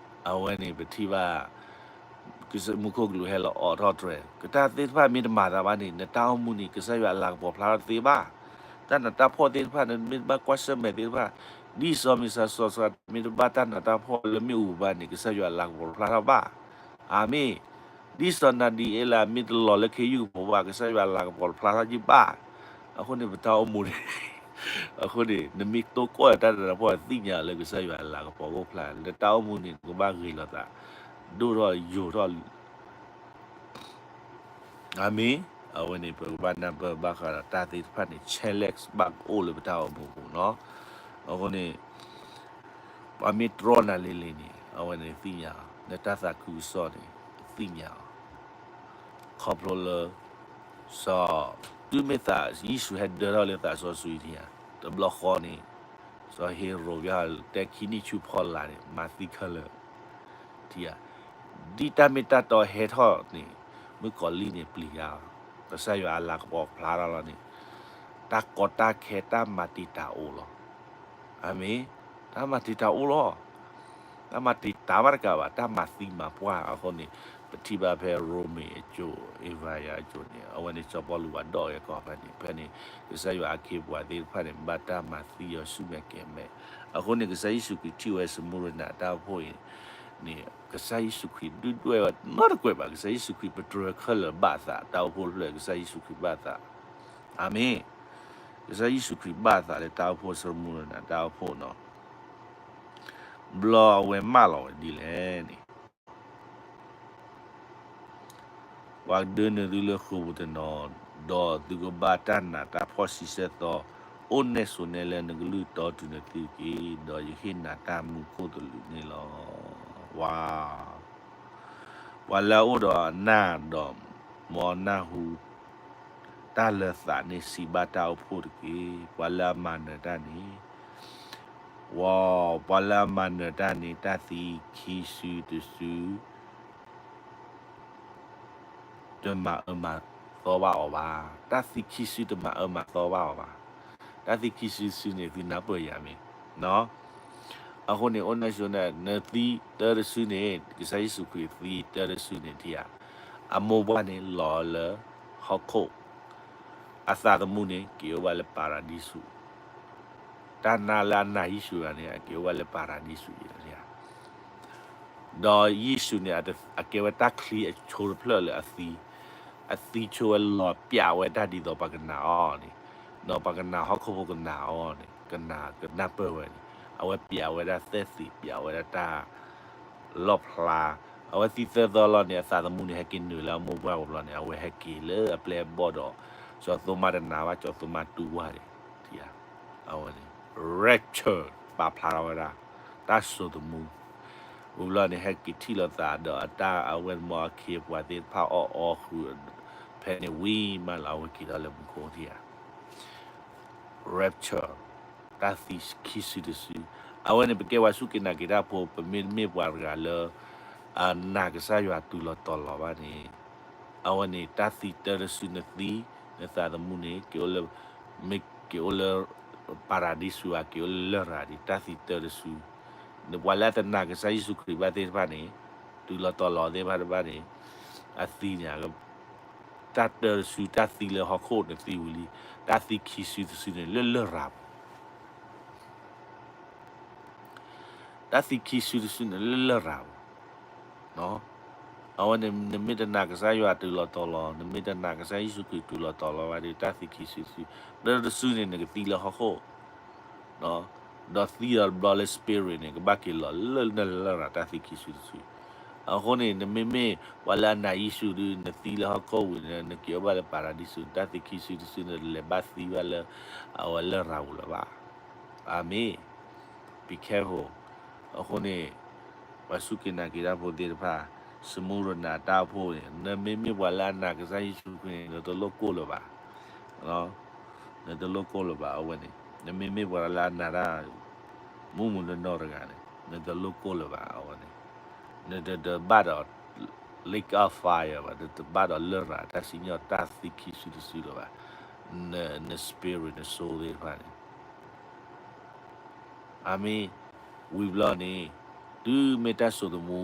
အဝဲန့ၣ်ပထံၣ်ဘၣ် မူခိၣ်ကလူးဟဲလီၤအိးထီၣ်တြဲၤ, ကတၢ်သ့ၣ်တဖၣ်မ့ၢ်တမၤသးဘၣ်န့ၣ် နတၢ်အိၣ်မူန့ၣ် ကစၢ်ယွၤအလၤကပီၤဖျါထီၣ်တသ့ဘၣ်. တၢ်နးတၢ်ဖှီၣ်သ့ၣ်တဖၣ် နမ့ၢ်တဘၣ်ကွၢ်ဆၢၣ်မဲာ်သ့ၣ်တဖၣ်, ဒ်စီၤမံၤစၢ်စီၤစၢ် မ့ၢ်တဘၣ်တၢ်နးတၢ်ဖှီၣ်လၢမ့ၣ်အူဘၣ်န့ၣ် ကစၢ်ယွၤအလၤကပီၤဖျါထီၣ်ဘၣ်. အၤမ့ၣ်. ဒ်စီၤနၤဒံအ့လးမ့ၢ်တလီၤလၢခ့ယုၢ်ကပီၤဘၣ် ကစၢ်ယွၤအလၤကပီၤတဖျါထီၣ်က့ၤဘၣ်. အဃိန့ၣ် ပတၢ်အိၣ်မူန့ၣ် အဃိန့ၣ် နမ့ၢ်တိကိၢ်တၢ်တနၢ်ပှၢ် သ့ၣ်ညါလၢကစၢ်ယွၤအလၤကပီၤအိၣ်ဖျါ လၢတၢ်အိၣ်မူန့ၣ် နကဘၣ်ဂ့ၤလိာ်သး ဒိၣ်ထီၣ်ယိာ်ထီၣ် အၤမ့ၣ်. အဝဲန့ၣ် ပကဘၣ်နၢ်ပၢၢ်ဘၣ်ဃးဒီးတၢ်သ့ၣ်တဖၣ်န့ၣ် challenge ဘၣ်ကအိၣ်လၢပတၢ်အိၣ်မူပူၤနီၤ. အဃိန့ၣ် ပှၤမ့ၢ်တြီနၤလံၤလံၤန့ၣ် အဝဲန့ၣ်သ့ၣ်ညါအီၤ လၢတၢ်သးခုကစီၣ်န့ၣ် သ့ၣ်ညါအီၤ ခီဖျိလၢ စီၤ တုၤမ့ၢ်သး ယ့ၣ်ၡူးဟဲဒၢထီၣ်လၢသးစီဆှံထံဧါ တဘျီဃီန့ၣ် စီၤဟ့ရိာ်ဘၣ် တဲခံနံၣ်ဆူဖီလာ်န့ၣ် မၤသံခဲလၢာ် ထံဧါ, ဒ်တၢ်မ့ၢ်တၢ်တီဟဲထီၣ်န့ၣ် မုၣ်ကီၤလံၢ်န့ၣ်ပျံၤယါ, ကစၢ်ယွၤအလၤကပီၤဖျါထီၣ်လီၤန့ၣ်, တၢ်ကီတၢ်ခဲတၢ်မၤတံာ်တာ်အိၣ်လီၤ. အၤမ့ၣ်, တၢ်မၤတံာ်တာ်အိၣ်လီၤ. တၢ်မၤတံာ်တာ်ဘၣ်တကးဘၣ် တၢ်မၤသံမၤပှၢ်အဃိန့ၣ်, ပထံၣ်ဘၣ်ဖဲရိမ့ၤအစိၤ အ့ဖးယၤအစိၤန့ၣ် အဝဲန့ၣ်စီၤပီလူးဘၣ်ဒီးကီၢ်ဖဲန့ၣ်, ဖဲန့ၣ် ကစၢ်ယွၤအခ့အပှၤသ့ၣ်တဖၣ်န့ၣ် ဘၣ်တၢ်မၤသံအီၤဆူမဲာ်ကဲၤမဲာ်, အဃိန့ၣ် ကစၢ်ယ့ၣ်ၡူးခရံာ်ထံၣ်ဝဲစမူရနၤတၢ်အိၣ်ဖှိၣ်အံၤန့ၣ်, ကစၢ်ယ့ၣ်ၡူးခရံာ်ဒုၣ်ဒွဲၣ်ဝဲနီတကွဲးဘၣ်, ကစၢ်ယ့ၣ်ၡူးခရံာ်ပတြၢၤခဲလၢာ်ဘၣ်သး, တၢ်အိၣ်ဖှိၣ်တဖျၢၣ် ကစၢ်ယ့ၣ်ၡူးခရံာ်ဘၣ်သး, အၤမ့ၣ်, ကစၢ်ယ့ၣ်ၡူးခရံာ်ဘၣ်သးလၢတၢ်အိၣ်ဖှိၣ်စမူရနၤတၢ်အိၣ်ဖှိၣ်နီၤ, ဘျီအဝဲမၢလီၤဝဲဒ်လဲၣ်န့ၣ် ပှၤကဒၢနုာ်သုလၢဃိာ်ပူၤတနီၤ, ဒီးသုကဘၣ်တၢ်နာ်တၢ်ဖှီၣ်ဆံဆဲၣ်သီ, အိၣ်နဲၣ်ဆိးနဲၣ်လၢနကလုၢ်တီတုၤနသုတက့ၢ်, ဒီးယဟ့ၣ်နၤတၢ်မူခိၣ်သလုးန့ၣ်လီၤ. ဝါ, ပှၤလၢအအိၣ်ဒီးအနၢ်ဒီးမ်အနၢ်ဟူ တၢ်လၢသးန့ၣ် စံးဘၣ်တၢ်အိၣ်ဖှိၣ်တက့ၢ်. ပှၤလၢအမၤနၢၤတၢ်န့ၣ်, ဝါ, ပှၤလၢအမၤနၢၤတၢ်န့ၣ် တၢ်သံခံစုတစု တမၤအၢမၤသီဘၣ်အီၤဘၣ်. တၢ်သံခံစုတမၤအၢမၤသီဘၣ်အီၤဘၣ်. တၢ်သံခံစုတစုန့ၣ် သုနၢ်ပၢၢ်ယၤမ့ၢ်, အဃိန့ၣ် အိၣ်နဲၣ်ဆိးနဲၣ် နသံတၢတစုန့ၣ် ကစၢ်ယ့ၣ်ၡူးခရံာ်သံတၢတစုန့ၣ် ထံဧါ, အမိၢ်ပှၢ်န့ၣ်လီၤလၢဟီၣ်ခိၣ်, အသးသမူန့ၣ် က့ၤအိၣ်ဘၣ်လၢပၤရၤဒံစူး, တၢ်နာ်လၢအနာ်ယ့ၣ်ၡူးတဂၤန့ၣ် အက့ၤအိၣ်ဘၣ်လၢပၤရၤဒံစူးယဲၢ် ဒီးယ့ၣ်ၡူးန့ၣ် အကဲဝဲတၢ်ချံအဆိတဖျၢၣ်လၢအသံ, အသံဆိဝဲလီၤ ပျးဝဲတၢ်ဒ်သိးပှၤကနာ်အီၤန့ၣ်, ဒီးပှၤကနာ်ဟီၣ်ခိၣ်ဖိကနာ်အီၤန့ၣ်, ကနာ်ကနၢ်ပၢၢ်ဝဲန့ၣ်, အဝဲပျးဝဲဒၣ်သဲၣ်သံး ပျးဝဲဒၣ်တၢ်လီၣ်ဖျါ, အဝဲသံသၢသီလီၤန့ၣ် အသးသမူန့ၣ် ဟဲက့ၤနုာ်လၢအမိၢ်ပှၢ်ပူၤလီၤန့ၣ် အဝဲဟဲက့ၤလၢအပျဲၢ်အဘီၣ်ဒီး ကၠီၤသိမးတနာ်ဘၣ် ကၠီၤသိမးတူၢ်ဝါန့ၣ်, အဝဲန့ၣ် rapture ပာ်ဖျါထီၣ်ဝဲဒၣ် တၢ်စိာ်သမူ, ဝံၤဘျီန့ၣ် ဟဲက့ၤထံၣ်လိာ်သးဒီးအတၢ်အဝဲမ့ၢ် အခ့အပှၤသ့ၣ်တဖၣ်အီၣ်အီဃုာ်, ဖဲန့ၣ်ဝံၤမးလၢအဝဲက့ၤထီၣ်လၢမူခိၣ်ထံဧါ rapture, တၢ်သံခံစုတစု, အဝဲန့ၣ် ပကဲပှၤစူၢ်က့ၤနာ်က့ၤတၢ်ဖိ ပမ့တမ့ၢ်ပှၤတဂၤလၢ အနာ်ကစၢ်ယွၤတုၤလီၤတီၤလီၤဘၣ်န့ၣ်, အဝဲန့ၣ် တၢ်သံတၢတစုနသံ, နသးသမူန့ၣ် က့ၤအိၣ်လၢ, မ့ၢ်က့ၤအိၣ်လၢ ပၤရၤဒံစူးဧါ က့ၤအိၣ်လၢလရာ်ဒံး တၢ်သံတၢတစု, ပှၤလၢအတနာ်ကစၢ်ယ့ၣ်ၡူးခရံာ်ဘၣ်သ့ၣ်တဖၣ်န့ၣ်, တုၤလီၤတီၤလီၤသ့ၣ်တဖၣ်တဖၣ်န့ၣ်, အသံန့ၣ် တၢ်တၢတစု တၢ်သံလၢဟီၣ်ခိၣ်န့ၣ်သံဝံၤလံ, တၢ်သံခံစုတစုန့ၣ် လၢလရာ်ပူၤ, တၢ်သံခံစုတစုန့ၣ် လၢလရာ်ပူၤ, အဝဲန့ၣ် နမ့ၢ်တနာ်ကစၢ်ယွၤတုၤလီၤတီၤလီၤ, နမ့ၢ်တနာ်ကစၢ်ယ့ၣ်ၡူးခရံာ်တုၤလီၤတီၤလီၤဘၣ်ဒီး တၢ်သံခံစုတစု, တၢတစုန့ၣ် နကသံလၢဟီၣ်ခိၣ် ဒီးသံဒီးတဘျီလၢ spirit န့ၣ် ကဘၣ်က့ၤလီၤလၢနလရာ် တၢ်သံခံစုတစု, အဃိန့ၣ် နမ့မ့ၢ်ပှၤလၢအနာ်ယ့ၣ်ၡူးဒီး နသံလၢဟီၣ်ခိၣ်ဝံၤန့ၣ် နက့ၤအိၣ်ဘၣ်လၢပၤရဒံစူး, တၢ်သံခံစုတစုန့ၣ် တလဲၤဘၣ်သံဘၣ်လၢ အဝဲလရာ်ပူၤလၢၤဘၣ်. အၤမ့ၣ်. Be careful. အဃိန့ၣ် ပှၤစူၢ်က့ၤနာ်က့ၤတၢ်ဖိသ့ၣ်တဖၣ်, စမူရနၤတၢ်အိၣ်ဖှိၣ်န့ၣ် နမ့မ့ၢ်ပှၤလၢအနာ်ကစၢ်ယ့ၣ်ၡူးခရံာ်န့ၣ် နတလိၣ်ကိၢ်လၢၤဘၣ်, နတလိၣ်ကိၢ်လၢၤဘၣ် အဝဲန့ၣ်, နမ့မ့ၢ်ပှၤလၢအနာ်တၢ် မုၢ်မုၢ်နီၢ်နီၢ်တဂၤန့ၣ် နတလိၣ်ကိၢ်လၢၤဘၣ် အဝဲန့ၣ်, နတဒၢးဘၣ်ဒီး lake of fire ဘၣ်, နတဘၣ်ဒီးလရာ် တၢ်စံၣ်ညီၣ် တၢ်သံခံစုတစုလၢၤဘၣ်, န spirit န soul သ့ၣ်တဖၣ်န့ၣ် အၤမ့ၣ်. ဝံၤဘျီန့ၣ် တုၤမ့ၢ်တၢ်စိာ်သမူ,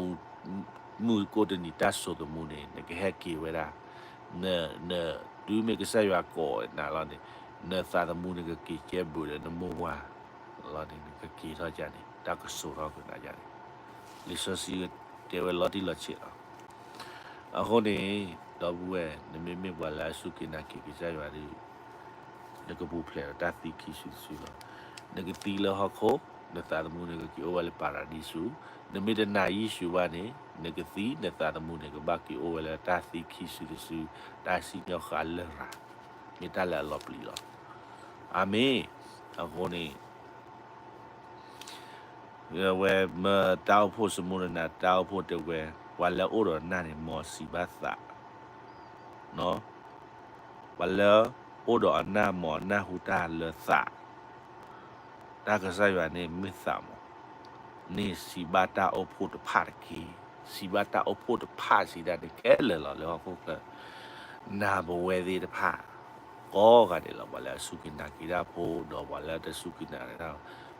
မုၢ်ကိးတနံၤတၢ်စိာ်သမူန့ၣ် နကဟဲက့ၤဝဲဒၣ်, န, န, တုၤမ့ၢ်ကစၢ်ယွၤကိးနၤလီၤန့ၣ် နသးသမူန့ၣ် ကက့ၤကဲဘုးဒီးနမိၢ်ပှၢ်လီၤန့ၣ် နကက့ၤထီၣ်ကန့ၣ် တၢ်ကစိာ်ထီၣ်ကနၤကန့ၣ်, လံာ်စီဆှံတဲဝဲလီၤတံၢ်လီၤဆဲးလီၤ. အဃိန့ၣ် ဒီပုၢ်ဝဲၢ် နမ့မ့ၢ်ပှၤလၢအစူၢ်က့ၤနာ်က့ၤကစၢ်ယွၤဒီး နကပူၤဖျဲးဒီးတၢ်သံခံစုတစုလီၤ. နကသံလၢဟီၣ်ခိၣ်, နသးသမူန့ၣ်ကက့ၤအိၣ်ဝဲလၢပၤရဒံစူၤ, နမ့ၢ်တနာ်ယ့ၣ်ၡူးဘၣ်န့ၣ် နကသံနသးသမူန့ၣ် ကဘၣ်က့ၤအိၣ်ဝဲလၢတၢ်သံခံစုတစု, တၢ်စံၣ်ညီၣ်ဃာ်လရာ်, မ့ၢ်တၢ်လၢအလီၤပျံၤလီၤ. အၤမ့ၣ်. အဃိန့ၣ် ဝဲမ့ၢ်တၢ်အိၣ်ဖှိၣ် စမူရနၤတၢ်အိၣ်ဖှိၣ်တဲဝဲ, ပှၤလၢအိၣ်ဒီးနၢ်န့ၣ် မ်စံးဘၣ်သး, ပှၤလၢအိၣ်ဒီးအနၢ် မ်အနၢ်ဟူတၢ်လၢသး, တၢ်ကစၢ်ယွၤန့ၣ်မ့ၢ်သးမး, န့ၣ်စံးဘၣ်တၢ်အိၣ်ဖှိၣ်တဖၣ်တက့ၢ်. စံးဘၣ်တၢ်အိၣ်ဖှိၣ်တဖၣ်စံးဒၣ်န့ၣ်ခဲလၢာ်လီၤလၢဟီၣ်ခိၣ်ချၢ, နၤပဝဲသ့ၣ်တဖၣ် ကိးဂၤဒဲးလီၤ. ပှၤလၢအစူၢ်က့ၤနာ်က့ၤတၢ်ဖိ ဒီးပှၤလၢတစူၢ်က့ၤနာ်က့ၤတၢ်ဖ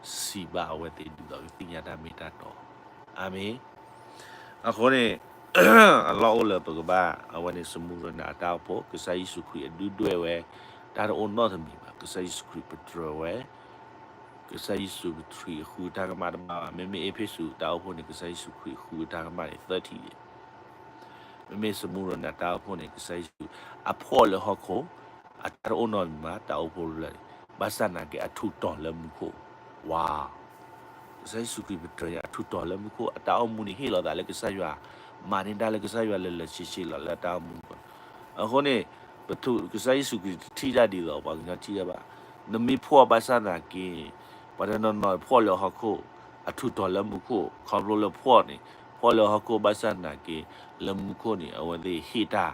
ိ, စံးဘၣ်အဝဲသ့ၣ်ဒ်သိးကသ့ၣ်ညါတၢ်မ့ၢ်တၢ်တီ. အၤမ့ၣ်. အဃိန့ၣ် အလီၢ်အိၣ်လၢပကဘၣ် အဝဲန့ၣ် စမူရနၤတၢ်အိၣ်ဖှိၣ်, ကစၢ်ယ့ၣ်ၡူးခရံာ်အဒုၣ်ဒွဲၣ်ဝဲ, တၢ်တအိၣ်နီတမံၤဘၣ်. ကစၢ်ယ့ၣ်ၡူးခရံာ်ပတြၢၤဝဲ, ကစၢ်ယ့ၣ်ၡူးခရံာ်ဃုတၢ်ကမၣ်တဘၣ်ဘၣ်. မ့မ့ၢ်အ့းဖ့းစူးတၢ်အိၣ်ဖှိၣ်န့ၣ် ကစၢ်ယ့ၣ်ၡူးခရံာ်ဃုတၢ်ကမၣ်န့ၣ် သၢထံၣ်ဒံး. မ့မ့ၢ်စမူရနၤတၢ်အိၣ်ဖှိၣ်န့ၣ် ကစၢ်ယ့ၣ်ၡူး အဖှီၣ်လၢဟီၣ်ခိၣ်, အတၢ်တအိၣ်နီတမံၤဘၣ်, တၢ်အိၣ်ဖှိၣ်လၢာ်န့ၣ်, ဘၣ်ဆၣ်နာ်က့ အထူးတီၤလၢမူခိၣ်, ဝါ ကစၢ်ယ့ၣ်ၡူးခရံာ်ပတြၢၤအထူးတီၤလၢမူခိၣ်, အတၢ်အိၣ်မူန့ၣ်ဟ့ၣ်လီၤသးလၢကစၢ်ယွၤ, မၤန့ၢ်တၢ်လၢကစၢ်ယွၤလၢလၢဆ့ဆ့လီၤလၢအတၢ်အိၣ်မူ. အဃိန့ၣ် ပထူး ကစၢ်ယ့ၣ်ၡူးခရံာ်တထံၣ်တၢ်ဒ်သိးပှၤကညီထံၣ်တၢ်ဘၣ်. နမ့ၢ်ဖှီၣ်ဘၣ်ဆၣ်နာ်က့, ပှၤတနီၤနီၤဖှီၣ်လၢဟီၣ်ခိၣ်, အထူးတီၤလၢမူခိၣ်, ခီဖျိလၢဖှီၣ်န့ၣ်, ဖှီၣ်လၢဟီၣ်ခိၣ်ဘၣ်ဆၣ်နာ်က့, လၢမူခိၣ်န့ၣ် အဝဲသ့ၣ်ဟ့ၣ်တၢ်,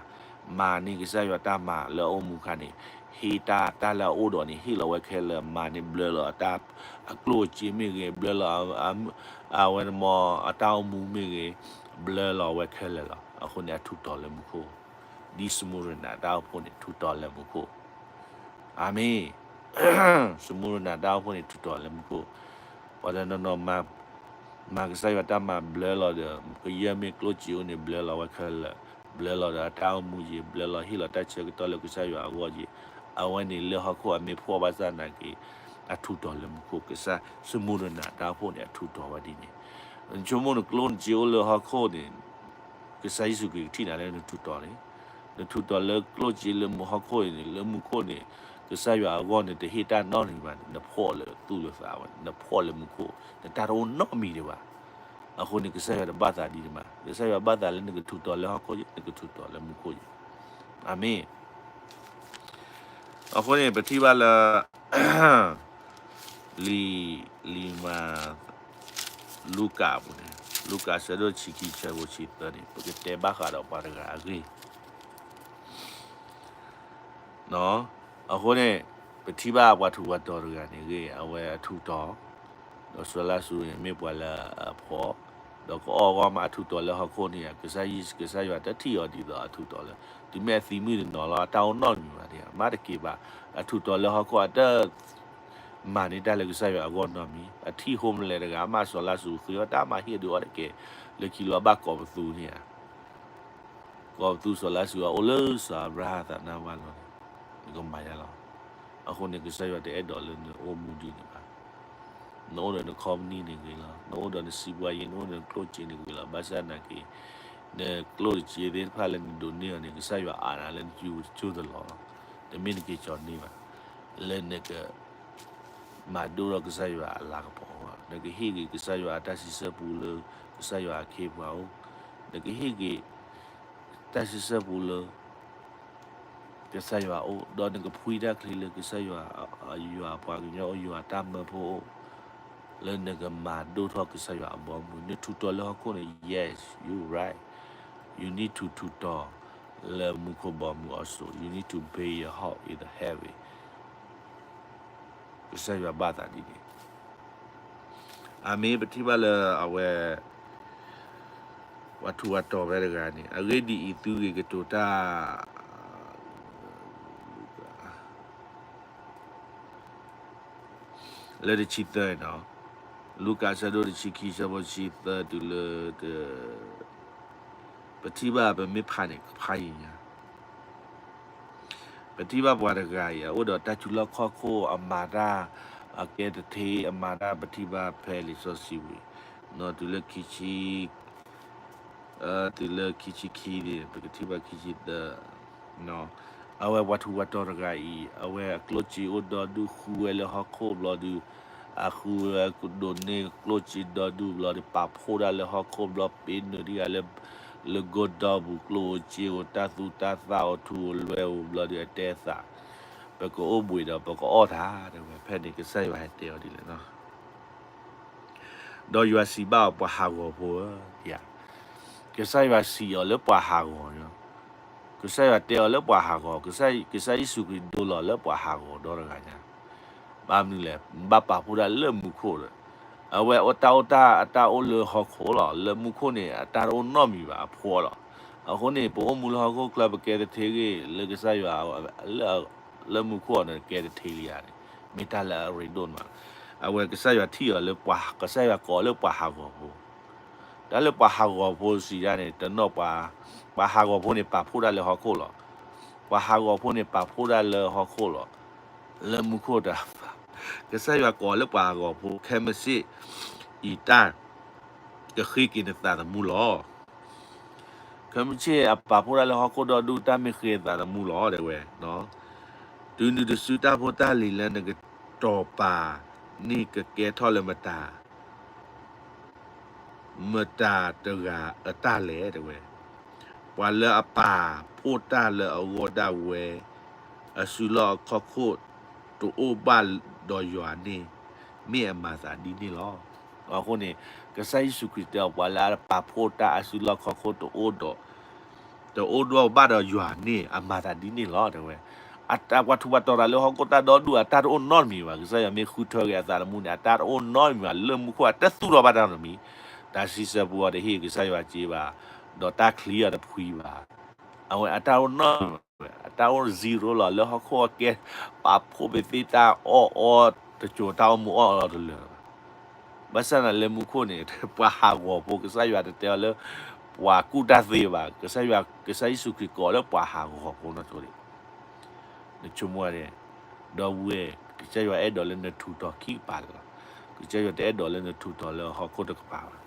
မၤန့ၢ်ကစၢ်ယွၤတၢ်မၤလၢအအိၣ်မူခါန့ၣ်, ဟ့ၣ်တၢ်တၢ်လၢအအိၣ်ဒီးန့ၣ် ဟ့ၣ်လီၤဝဲခဲလၢာ်, မၤန့ၢ်ဘျၢလီၤအတၢ်, အကျိၣ်အစ့မ့ၢ်ဂ့ၤ, ဘျၢလီၤ အဝဲန့ၣ်မ့ၢ်အတၢ်အိၣ်မူမ့ၢ်ဂ့ၤ, ဘျၢလီၤဝဲခဲလၢာ်လီၤ. အဃိန့ၣ် အထူးတီၤလၢမူခိၣ်, ဒ်စမူရနၤတၢ်အိၣ်ဖှိၣ်န့ၣ် ထူးတီၤလၢမူခိၣ်. အၤမ့ၣ်. စမူရနၤတၢ်အိၣ်ဖှိၣ်န့ၣ် ထူးတီၤလၢမူခိၣ်, ပှၤတနီၤနီၤ မၤကစၢ်ယွၤတၢ်မၤဘျၢလီၤဒီး ကယဲၢ်မ့ၢ်ကျိၣ်စ့အိၣ်န့ၣ် ဘျၢလီၤဝဲခဲလၢာ်, ဘျၢလီၤဒီးအတၢ်အိၣ်မူယံၤ, ဘျၢလီၤဟ့ၣ်လီၤတၢ်ဆၢကတီၢ်လၢကစၢ်ယွၤအဂီၢ်ယံၤ, အဝဲန့ၣ်လၢဟီၣ်ခိၣ်အမ့ၢ်ဖှီၣ်ဘၣ်ဆၣ်နာ်က့, အထူးတီၤလၢမူခိၣ်, ကစၢ်စမူရနၤတၢ်အိၣ်ဖှိၣ်န့ၣ် အထူးတီၤဝဲဒ်န့ၣ်. နဆိကမိၣ်နကျိၣ်နစ့အိၣ်လၢဟီၣ်ခိၣ်န့ၣ်, ကစၢ်ယ့ၣ်ၡူးခရံာ်ကထံၣ်နၤလၢနထူးတီၤန့ၣ်, နထူးတီၤလၢကျိၣ်စ့လၢမူဟီၣ်ခိၣ်န့ၣ်, လၢမူခိၣ်န့ၣ်, ကစၢ်ယွၤအဂီၢ်န့ၣ် တဟ့ၣ်တၢ်နီတမံၤဘၣ်န့ၣ်, နဖှီၣ်လၢသူၣ်လၢသးဝဲ, နဖှီၣ်လၢမူခိၣ်, နတၢ်တအိၣ်နီတမံၤဒံးဘၣ်. အဃိန့ၣ် ကစၢ်ယွၤတဘၣ်သးဒ်န့ၣ်ဘၣ်, ကစၢ်ယွၤဘၣ်သးလၢနကထူးတီၤလၢဟီၣ်ခိၣ်ယံၤ, နကထူးတီၤလၢမူခိၣ်ယံၤ. အၤမ့ၣ်. အဃိန့ၣ် ပထံၣ်ဘၣ်လၢ လံာ်, လံာ်မၤ, လူၤကၣ်အပူၤန့ၣ်, လူၤကၣ်ဆၢဒိၣ်တဆံခံဆၢဖိတဆံသၢန့ၣ် ပကတဲဘၣ်ဃးဒီးပှၤတဂၤအဂ့ၢ်. အဃိန့ၣ် ပထံၣ်ဘၣ်ပှၤထူးပှၤတီၤတဂၤန့ၣ်ဂ့ၤ, အဝဲအထူးတီၤ, ဒီးစီၤလါစရူးန့ၣ် မ့ၢ်ပှၤလၢအဖှီၣ်, ဒီးကအီၣ်အဂီၢ်မးအထူးတီၤလၢဟီၣ်ခိၣ်န့ၣ်ဧါ, ကစၢ်ယ့ၣ်ၡူး, ကစၢ်ယွၤတထံၣ်အီၤဒ်သိးအထူးတီၤလၢ, တုၤမ့ၢ်အသံမုၢ်တနီၤလီၤ အတၢ်အိၣ်နီတမံၤဘၣ်န့ၣ်ဧါ, မ့ၢ်တက့ၤဘၣ်, အထူးတီၤလၢဟီၣ်ခိၣ်အတ မၤန့ၢ်တၢ်လၢကစၢ်ယွၤအဂီၢ်နီတမံၤ, အထံၣ်ဟိမလဲၤတဂၤမး စီၤလါစရူးဃ့အီၣ်တၢ်မၤဟ့ၣ်ဒုးအီၤတက့ၢ်, လၢခံလီၤဘၣ်ကိးပသူန့ၣ်ဧါ, ကိးပသူစီၤလါစရူးအအိၣ်လၢစီၤအၤဘြၤဟၣ်အသးနါဝါလီၤန့ၣ်, နကမၤယါလီၤ. အဃိန့ၣ် ကစၢ်ယွၤတအဲၣ်ဒိးလၢနအိၣ်မူဒ်န့ၣ်ဘၣ်. နအိၣ်ဒီးန company န့ၣ်ဂ့ၤလီၤ, နအိၣ်ဒီးနစံးပှၤယ့, နအိၣ်ဒီးနကျိၣ်စ့န့ၣ်ဂ့ၤလီၤ, ဘၣ်ဆၣ်နာ်က့ နကျိၣ်စ့သ့ၣ်တဖၣ်လၢနဒိးန့ၢ်အီၤန့ၣ် ကစၢ်ယွၤအးနၤလၢနစုပူၤတစိၢ်တလီၢ်လီၤ. တမ့ၢ်နက့ၤကၠီၤန့ၢ်ဘၣ်, လၢနက မၤဒိၣ်ထီၣ်ကစၢ်ယွၤအလၤကပီၤအဂီၢ်, နကဟ့ၣ်က့ၤကစၢ်ယွၤအတၢ်စံးဆၢပူၤလၢ ကစၢ်ယွၤအခ့အပှၤအိၣ်, နကဟ့ၣ်က့ၤ တၢ်စံးဆၢပူၤလၢ ကစၢ်ယွၤအိၣ်, ဒီးနကဖှံတၢ်ချ့လၢကစၢ်ယွၤ, ယွၤအပှၤကညီအိၣ်, ယွၤတၢ်မၢဖိအိၣ်, လၢနကမၤဒိၣ်ထီၣ်ကစၢ်ယွၤအဘီအမုၢ်, နထူးတီၤလၢဟီၣ်ခိၣ်န့ၣ်, yes, you right, you need to ထူးတီၤလၢမူခိၣ်ဘီမုၢ် also, you need to build your house in the heaven. ကစၢ်ယွၤဘၣ်သးဒ်န့ၣ်. အၤမ့ၣ်, ပထံၣ်ဘၣ်လၢအဝဲ ပှၤထူးပှၤတီၤဖဲတဂၤန့ၣ်, အဂ့ၢ်ဒ်အံၤ, သုဂ့ၤကတိၤတၢ် လၢတဆံသၢန့ၣ်, လူၤကၣ်အဆၢဒိၣ်တဆံခံ အဆၢဖိတဆံသၢတုၤလၢ ပထံၣ်ဘၣ်ပမ့ၢ်ဖးန့ၣ် ဖးယံာ်ညါ ပထံၣ်ဘၣ်ပှၤတဂၤအံၤ အအိၣ်ဒီးတၢ်စူၤလီၢ်ခီၣ်ခိၣ် အမၤတၢ် အကဲတထ့ အမၤတၢ် ပထံၣ်ဘၣ်ဖဲလံာ်စီဆှံဝံၤ နီၤ တုၤလၢခံဆံ တုၤလၢခံဆံခံန့ၣ် ပကထံၣ်ဘၣ်ခံဆံသၢ, အဝဲပှၤထူးပှၤတီၤတဂၤအံၤ အဝဲအကျိၣ်စ့အိၣ်ဒီဒူၣ်ဃုဝဲလၢဟီၣ်ခိၣ်ဘျီဒုး, အဃုဝဲကဒိးန့ၢ်ကျိၣ်စ့ဒီဒူၣ်ဘျီဒုး ပာ်ဖှိၣ်ဒၣ်လၢဟီၣ်ခိၣ်ဘျီ ပ့ၤနုာ်ဒံးဂၤလၢ လၢကိၢ်ဒီပူၤ ကျိၣ်ဧိၤစ့ဧိၤ တၢ်သူတၢ်သၣ်ဧိၤ ထူဧိၤလွဲဧိၤဘျီဒုး အတဲအသး, ပကအိၣ်ဘှံးဒီးပကအီၣ်တၢ် တဲဝဲ ဖဲန့ၣ်ကစၢ်ယွၤဟဲတဲအီၤဒ်လဲၣ်နီၤ. ဒီးယွၤစံးဘၣ်အီၤ ပှၤဟးဂီၤဖိဧၢ, ကစၢ်ယွၤစံးအီၤလၢပှၤဟးဂီၤ, ကစၢ်ယွၤတဲအီၤလၢပှၤဟးဂီၤ, ကစၢ်ယ့ၣ်ၡူးခရံာ်ဒိလီၤလၢပှၤဟးဂီၤဒီတဂၤညါ, ဘၣ်မနုၤလဲၣ်, ဘၣ်ပာ်ဖှိၣ်တၢ်လၢမူခိၣ်ဒီး, အဝဲအတၢ်အိၣ်တၢ်အတၢ်အိၣ်လၢဟီၣ်ခိၣ်လီၤ, လၢမူခိၣ်န့ၣ် အတၢ်တအိၣ်နီတမံၤဘၣ် အဖှီၣ်လီၤ. အဃိန့ၣ် ပအိၣ်မူလၢဟီၣ်ခိၣ်ချၢ ပကဲတထံဂ့ၤလၢကစၢ်ယွၤ, လၢ လၢမူခိၣ်အီၤန့ၣ် ကဲတထံလံဧါန့ၣ်, မ့ၢ်တၢ်လၢအရ့ဒိၣ်မး. အဝဲကစၢ်ယွၤထံၣ်အီၤလၢပှၤ, ကစၢ်ယွၤကိးအီၤလၢပှၤဟးဂီၤဖိ, တၢ်လၢပှၤဟးဂီၤဖိစံးဒၣ်န့ၣ် တနီၣ်ပှၤ, ပှၤဟးဂီၤဖိန့ၣ် ပာ်ဖှိၣ်တၢ်လၢဟီၣ်ခိၣ်လီၤ. ပှၤဟးဂီၤဖိန့ၣ် ပာ်ဖှိၣ်တၢ်လၢဟီၣ်ခိၣ်လီၤ. လၢမူခိၣ်တၢ်, ကစၢ်ယွၤကိးလၢပှၤဟးဂီၤဖိ ခဲမုၢ်ဆ့ၣ်အံၤတၢ်ကဃ့က့ၤနသးသမူလီၤ. ခဲမုၢ်ဆ့ၣ်အပာ်ဖှိၣ်တၢ်လၢဟီၣ်ခိၣ်ဒီဒူၣ် တၢ်မ့ၢ်ဃ့အသးသမူလီၤ တဲဝဲ, တုၤနုၤတစုတၢ်ဖိတၢ်လံၤလၢနကတီၤပာ်န့ၣ် ကကဲထီၣ်လၢမတၤ မတၤတဂၤအတၢ်လဲၣ် တဲဝဲ. ပှၤလၢအပာ်ဖှိၣ်တၢ်လၢအဂီၢ်ဒၣ်ဝဲ အစုလီၢ်အခီၣ်ခိၣ်တအိၣ်ဘၣ်ဒီးယွၤန့ၣ် မ့ၢ်အမၤသးဒ်န့ၣ်လီၤ. အဃိန့ၣ် ကစၢ်ယ့ၣ်ၡူးခရံာ်တဲအီၤ ပှၤလၢအပာ်ဖှိၣ်တၢ်အစုလီၢ်ခီၣ်ခိၣ်တအိၣ်ဒီး တအိၣ်ဒီးဘၣ်ဒီးယွၤန့ၣ် အမၤသးဒ်န့ၣ်လီၤ တဲဝဲ. အတၢ်ပှၤထူးပှၤတီၤတၢ်လၢဟီၣ်ခိၣ်တၢ်ဒီဒူၣ် အတၢ်တအိၣ်နီတမံၤဘၣ်. ကစၢ်ယွၤမ့ၢ်ဃုထၢက့ၤအသးသမူန့ၣ် အတၢ်တအိၣ်နီတမံၤဘၣ်. လၢမူခိၣ်အတသူၣ်ထီၣ်ဘၣ်တၢ်နီတမံၤ. တၢ်စံးဆၢပူၤအီၤတဟ့ၣ်ကစၢ်ယွၤစ့ဘၣ်, ဒီးတၢ်ချံအီၤတဖှံဘၣ်. အဝဲအတၢ်တအိၣ်နီတမံၤဘၣ်. အတၢ်အိၣ် zero လီၤ. လၢဟီၣ်ခိၣ်အကဲ ပာ်ဖှိၣ်ပသ့တၢ်အီၣ်အီတစိၤ တၢ်အိၣ်မူအီၣ်အီတလၢာ်ဘၣ်. ဘၣ်ဆၣ်သနာ်လၢမူခိၣ်န့ၣ် ပှၤဟးဂီၤဖိ ကစၢ်ယွၤတတဲအီၤလၢ ပှၤကူၣ်တၢ်သ့ဘၣ်. ကစၢ်ယွၤ, ကစၢ်ယ့ၣ်ၡူးခရံာ်ကိးလၢပှၤဟးဂီၤဖိနီၢ်ဆိဒံး. နဆိကမိၣ်န့ၣ်, ဒီပုၢ်ဝဲၢ်, ကစၢ်ယွၤအဲၣ်ဒိးလၢနထူးတီၤခံကပၤလီၤ. ကစၢ်ယွၤတအဲၣ်ဒိးလၢနထူးတီၤလၢဟီၣ်ခိၣ်တကပၤဘၣ်.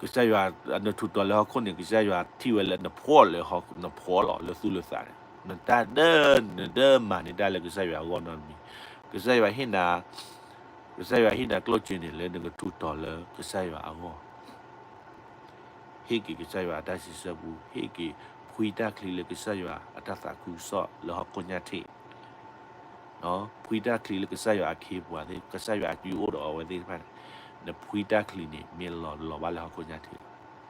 ကစၢ်ယွၤ, နထူးတီၤလၢဟီၣ်ခိၣ်န့ၣ် ကစၢ်ယွၤထံၣ်ဝဲလၢနဖှီၣ်လၢဟီၣ်, နဖှီၣ်လီၤလၢသူၣ်လၢသးန့ၣ်. နတၢ်ဒၢ, နဒၢမၤန့ၢ်တၢ်လၢကစၢ်ယွၤအဂီၢ်နီတမံၤ. ကစၢ်ယွၤဟ့ၣ်နၤ, ကစၢ်ယွၤဟ့ၣ်နၤကျိၣ်စ့န့ၣ် လၢနကထူးတီၤလၢကစၢ်ယွၤအဂီၢ် ဟ့ၣ်က့ၤကစၢ်ယွၤအတၢ်စံးဆၢပူၤ, ဟ့ၣ်က့ၤ ဖှံတၢ်ချံလၢကစၢ်ယွၤအတၢ်သးခုကစီၣ်လၢဟီၣ်ခိၣ်ညါထံး, ဖှံတၢ်ချံလၢကစၢ်ယွၤအခ့အပှၤသ့ၣ်, ကစၢ်ယွၤအစုအိၣ်ဒီးအဝဲသ့ၣ်တဖၣ်န့ၣ်, နဖှံတၢ်ချံန့ၣ် မ့ၢ်လီၤ, လီၤဘၣ်လၢဟီၣ်ခိၣ်ညါထံးလီၤ.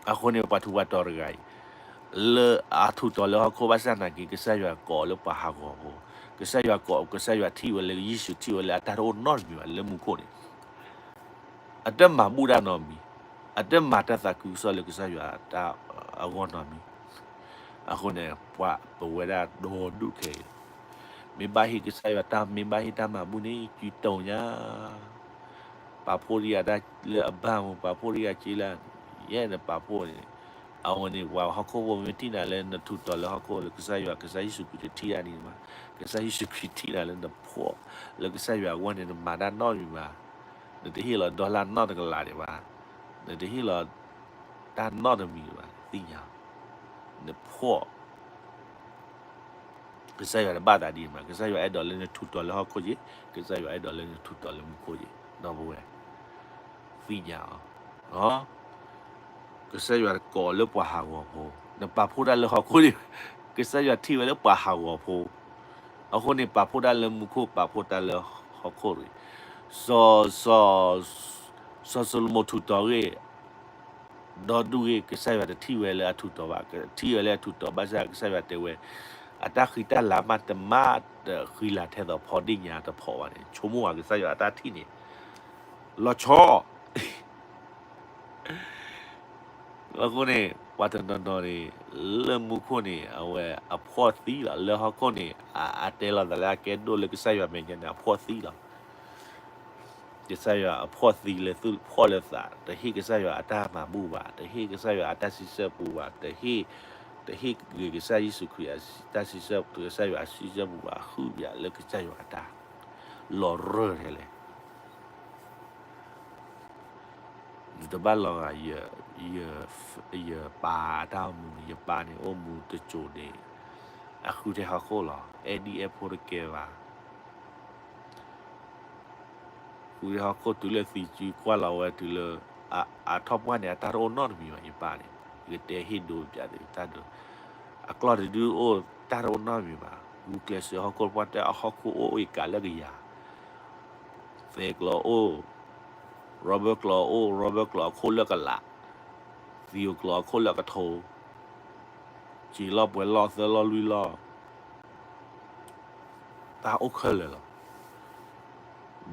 အဃိန့ၣ် ပှၤထူးပှၤတီၤတဂၤအံၤ လၢအထူးတီၤလၢဟီၣ်ခိၣ်ဘၣ်ဆၣ်သနာ်က့ ကစၢ်ယွၤကိးလၢပှၤဟးဂီၤဖိ, ကစၢ်ယွၤကိး, ကစၢ်ယွၤထံၣ်ဝဲလၢ ယ့ၣ်ၡူးထံၣ်ဝဲလၢအတၢ်တအိၣ်နီတမံၤဘၣ်လၢမူခိၣ်န့ၣ် အတမၤဘူၣ်တၢ်နီတမံၤ, အတမၤတၢ်သးခုကစီၣ်လၢကစၢ်ယွၤအတၢ်အဂီၢ်နီတမံၤ. အဃိန့ၣ် ပှၤပဝဲဒၣ်ဒီဒူၣ်ခဲအံၤ မ့ၢ်ဘၣ်ဟ့ၣ်ကစၢ်ယွၤတၢ်, မ့ၢ်ဘၣ်ဟ့ၣ်တၢ်မၤဘူၣ်န့ၣ် ကံတိာ်ညါ, ပာ်ဖှိၣ်ဒံးအတၢ်လၢအဘၣ်မူ, ပာ်ဖှိၣ်ဒံးအစ့လၢ ယဲၢ်နပာ်ဖှိၣ်န့ၣ်, အဝဲန့ၣ် ပှၤဟီၣ်ခိၣ်ဖိမ့ၢ်ထံၣ်နၤလၢနထူးတီၤလၢဟီၣ်ခိၣ်လၢကစၢ်ယွၤ, ကစၢ်ယ့ၣ်ၡူးခရံာ်တထံၣ်တၢ်န့ၣ်မး, ကစၢ်ယ့ၣ်ၡူးခရံာ်ထံၣ်နၤလၢနဖှီၣ်, လၢကစၢ်ယွၤအဂီၢ်န့ၣ် နမၤတၢ်နီတမံၤဘၣ်, နတဟ့ၣ်လီၤဒီလၣ်နီတကလးဒံးဘၣ်, နတဟ့ၣ်လီၤတၢ်နီတမံၤဘၣ်, သ့ၣ်ညါ, နဖှီၣ် ကစၢ်ယွၤတဘၣ်သးဒ်န့ၣ်မး, ကစၢ်ယွၤအဲၣ်ဒိးလၢနထူးတီၤလၢဟီၣ်ခိၣ်က့ၤ, ကစၢ်ယွၤအဲၣ်ဒိးလၢနထူးတီၤလၢမူခိၣ်က့ၤ, ဒီပုၢ်ဝဲၢ်, သ့ၣ်ညါအီၤ, ကစၢ်ယွၤကိးလၢပှၤဟးဂီၤဖိ, နပာ်ဖှိၣ်တၢ်လၢဟီၣ်ခိၣ်န့ၣ်, ကစၢ်ယွၤထံၣ်ဝဲလၢပှၤဟးဂီၤဖိ, အဃိန့ၣ် ပာ်ဖှိၣ်တၢ်လၢမူခိၣ်, ပာ်ဖှိၣ်တၢ်လၢဟီၣ်ခိၣ်တဂ့ၤ, စီၤ, စီၤၡလိၤမိၣ်ထူးတီၤဂ့ၤ ဒီဒူၣ်ဂ့ၤ ကစၢ်ယွၤတထံၣ်ဝဲလၢအထူးတီၤဘၣ်, ထံၣ်ဝဲလၢအထူးတီၤဘၣ်ဆၣ် ကစၢ်ယွၤတဲဝဲ, အတၢ်ဃံတၢ်လၤမးတမၤတဃံလၤထဲသိးဖီဒ့ၣ်ညါတဖီဘၣ်န့ၣ်, ဆိကမိၣ်ဧါ ကစၢ်ယွၤအတၢ်ထံၣ်န့ၣ်, လီၤဆီ အဃိန့ၣ် ပှၤတနီၤနီၤန့ၣ် လၢမူခိၣ်န့ၣ် အဝဲအဖှီၣ်သံလီၤ, လၢဟီၣ်ခိၣ်န့ၣ် အတဲလီၤသးလၢအကဲဒိၣ်လၢကစၢ်ယွၤမဲာ်ညါန့ၣ် အဖှီၣ်သံလီၤ. ကစၢ်ယွၤအဖှီၣ်သံလၢသူၣ်ဖှီၣ်လၢသး, တဟ့ၣ်ကစၢ်ယွၤအတၢ်မၤဘူၣ်ဘၣ်, တဟ့ၣ်ကစၢ်ယွၤအတၢ်စံးဆၢပူၤဘၣ်, တဟ့ၣ်, တဟ့ၣ်ဂ့ၤကစၢ်ယ့ၣ်ၡူးခရံာ်အတၢ်စံးဆၢ, ကစၢ်ယွၤအစံးဆၢပူၤဘၣ်, ဃုဘၣ်လၢကစၢ်ယွၤအတၢ်လီၤရၢၢ်ထဲလဲၣ်. တဘၣ်လီၤဂာ်ယ, ယ, ယပၢ်အတၢ်အိၣ်မူန့ၣ်, ယပၢ်န့ၣ်အိၣ်မူတစိၤန့ၣ် အဃုထဲဟီၣ်ခိၣ်လီၤ. အဲၣ်ဒံၣ်အဲၣ်ဖိတကဲဘၣ်. ဃုထဲဟီၣ်ခိၣ်တုၤလၢသံစုကွၢ်လီၤဝဲတုၤလၢ အ, အထီၣ်ပှၢ်န့ၣ် အတၢ်တအိၣ်နီတမံၤဘၣ် ယပၢ်န့ၣ်, ယကတဲဟ့ၣ်ဒိပျးသုတၢ်ဒိး, အကျီၢ်တဒုအိၣ်တၢ်တအိၣ်နီတမံၤဘၣ်. ဂုာ်ကျဲးစၢးဟီၣ်ခိၣ်တပှၢ်တၢၢ် အဟီၣ်ခိၣ်အိၣ်အံၤကးလၢကယၤ, သဲးကျိးအိၣ်, rubber ကျိးအိၣ်, rubber ကျိးအခိၣ်လၢကလး, သံးဧိၤကျိးအခိၣ်လၢကထိ, စ့လီၢ်ပှဲၤလီၢ်သၢလီၢ်လွံၢ်လီၢ် တၢ်အိၣ်ခဲလၢာ်လီၤ.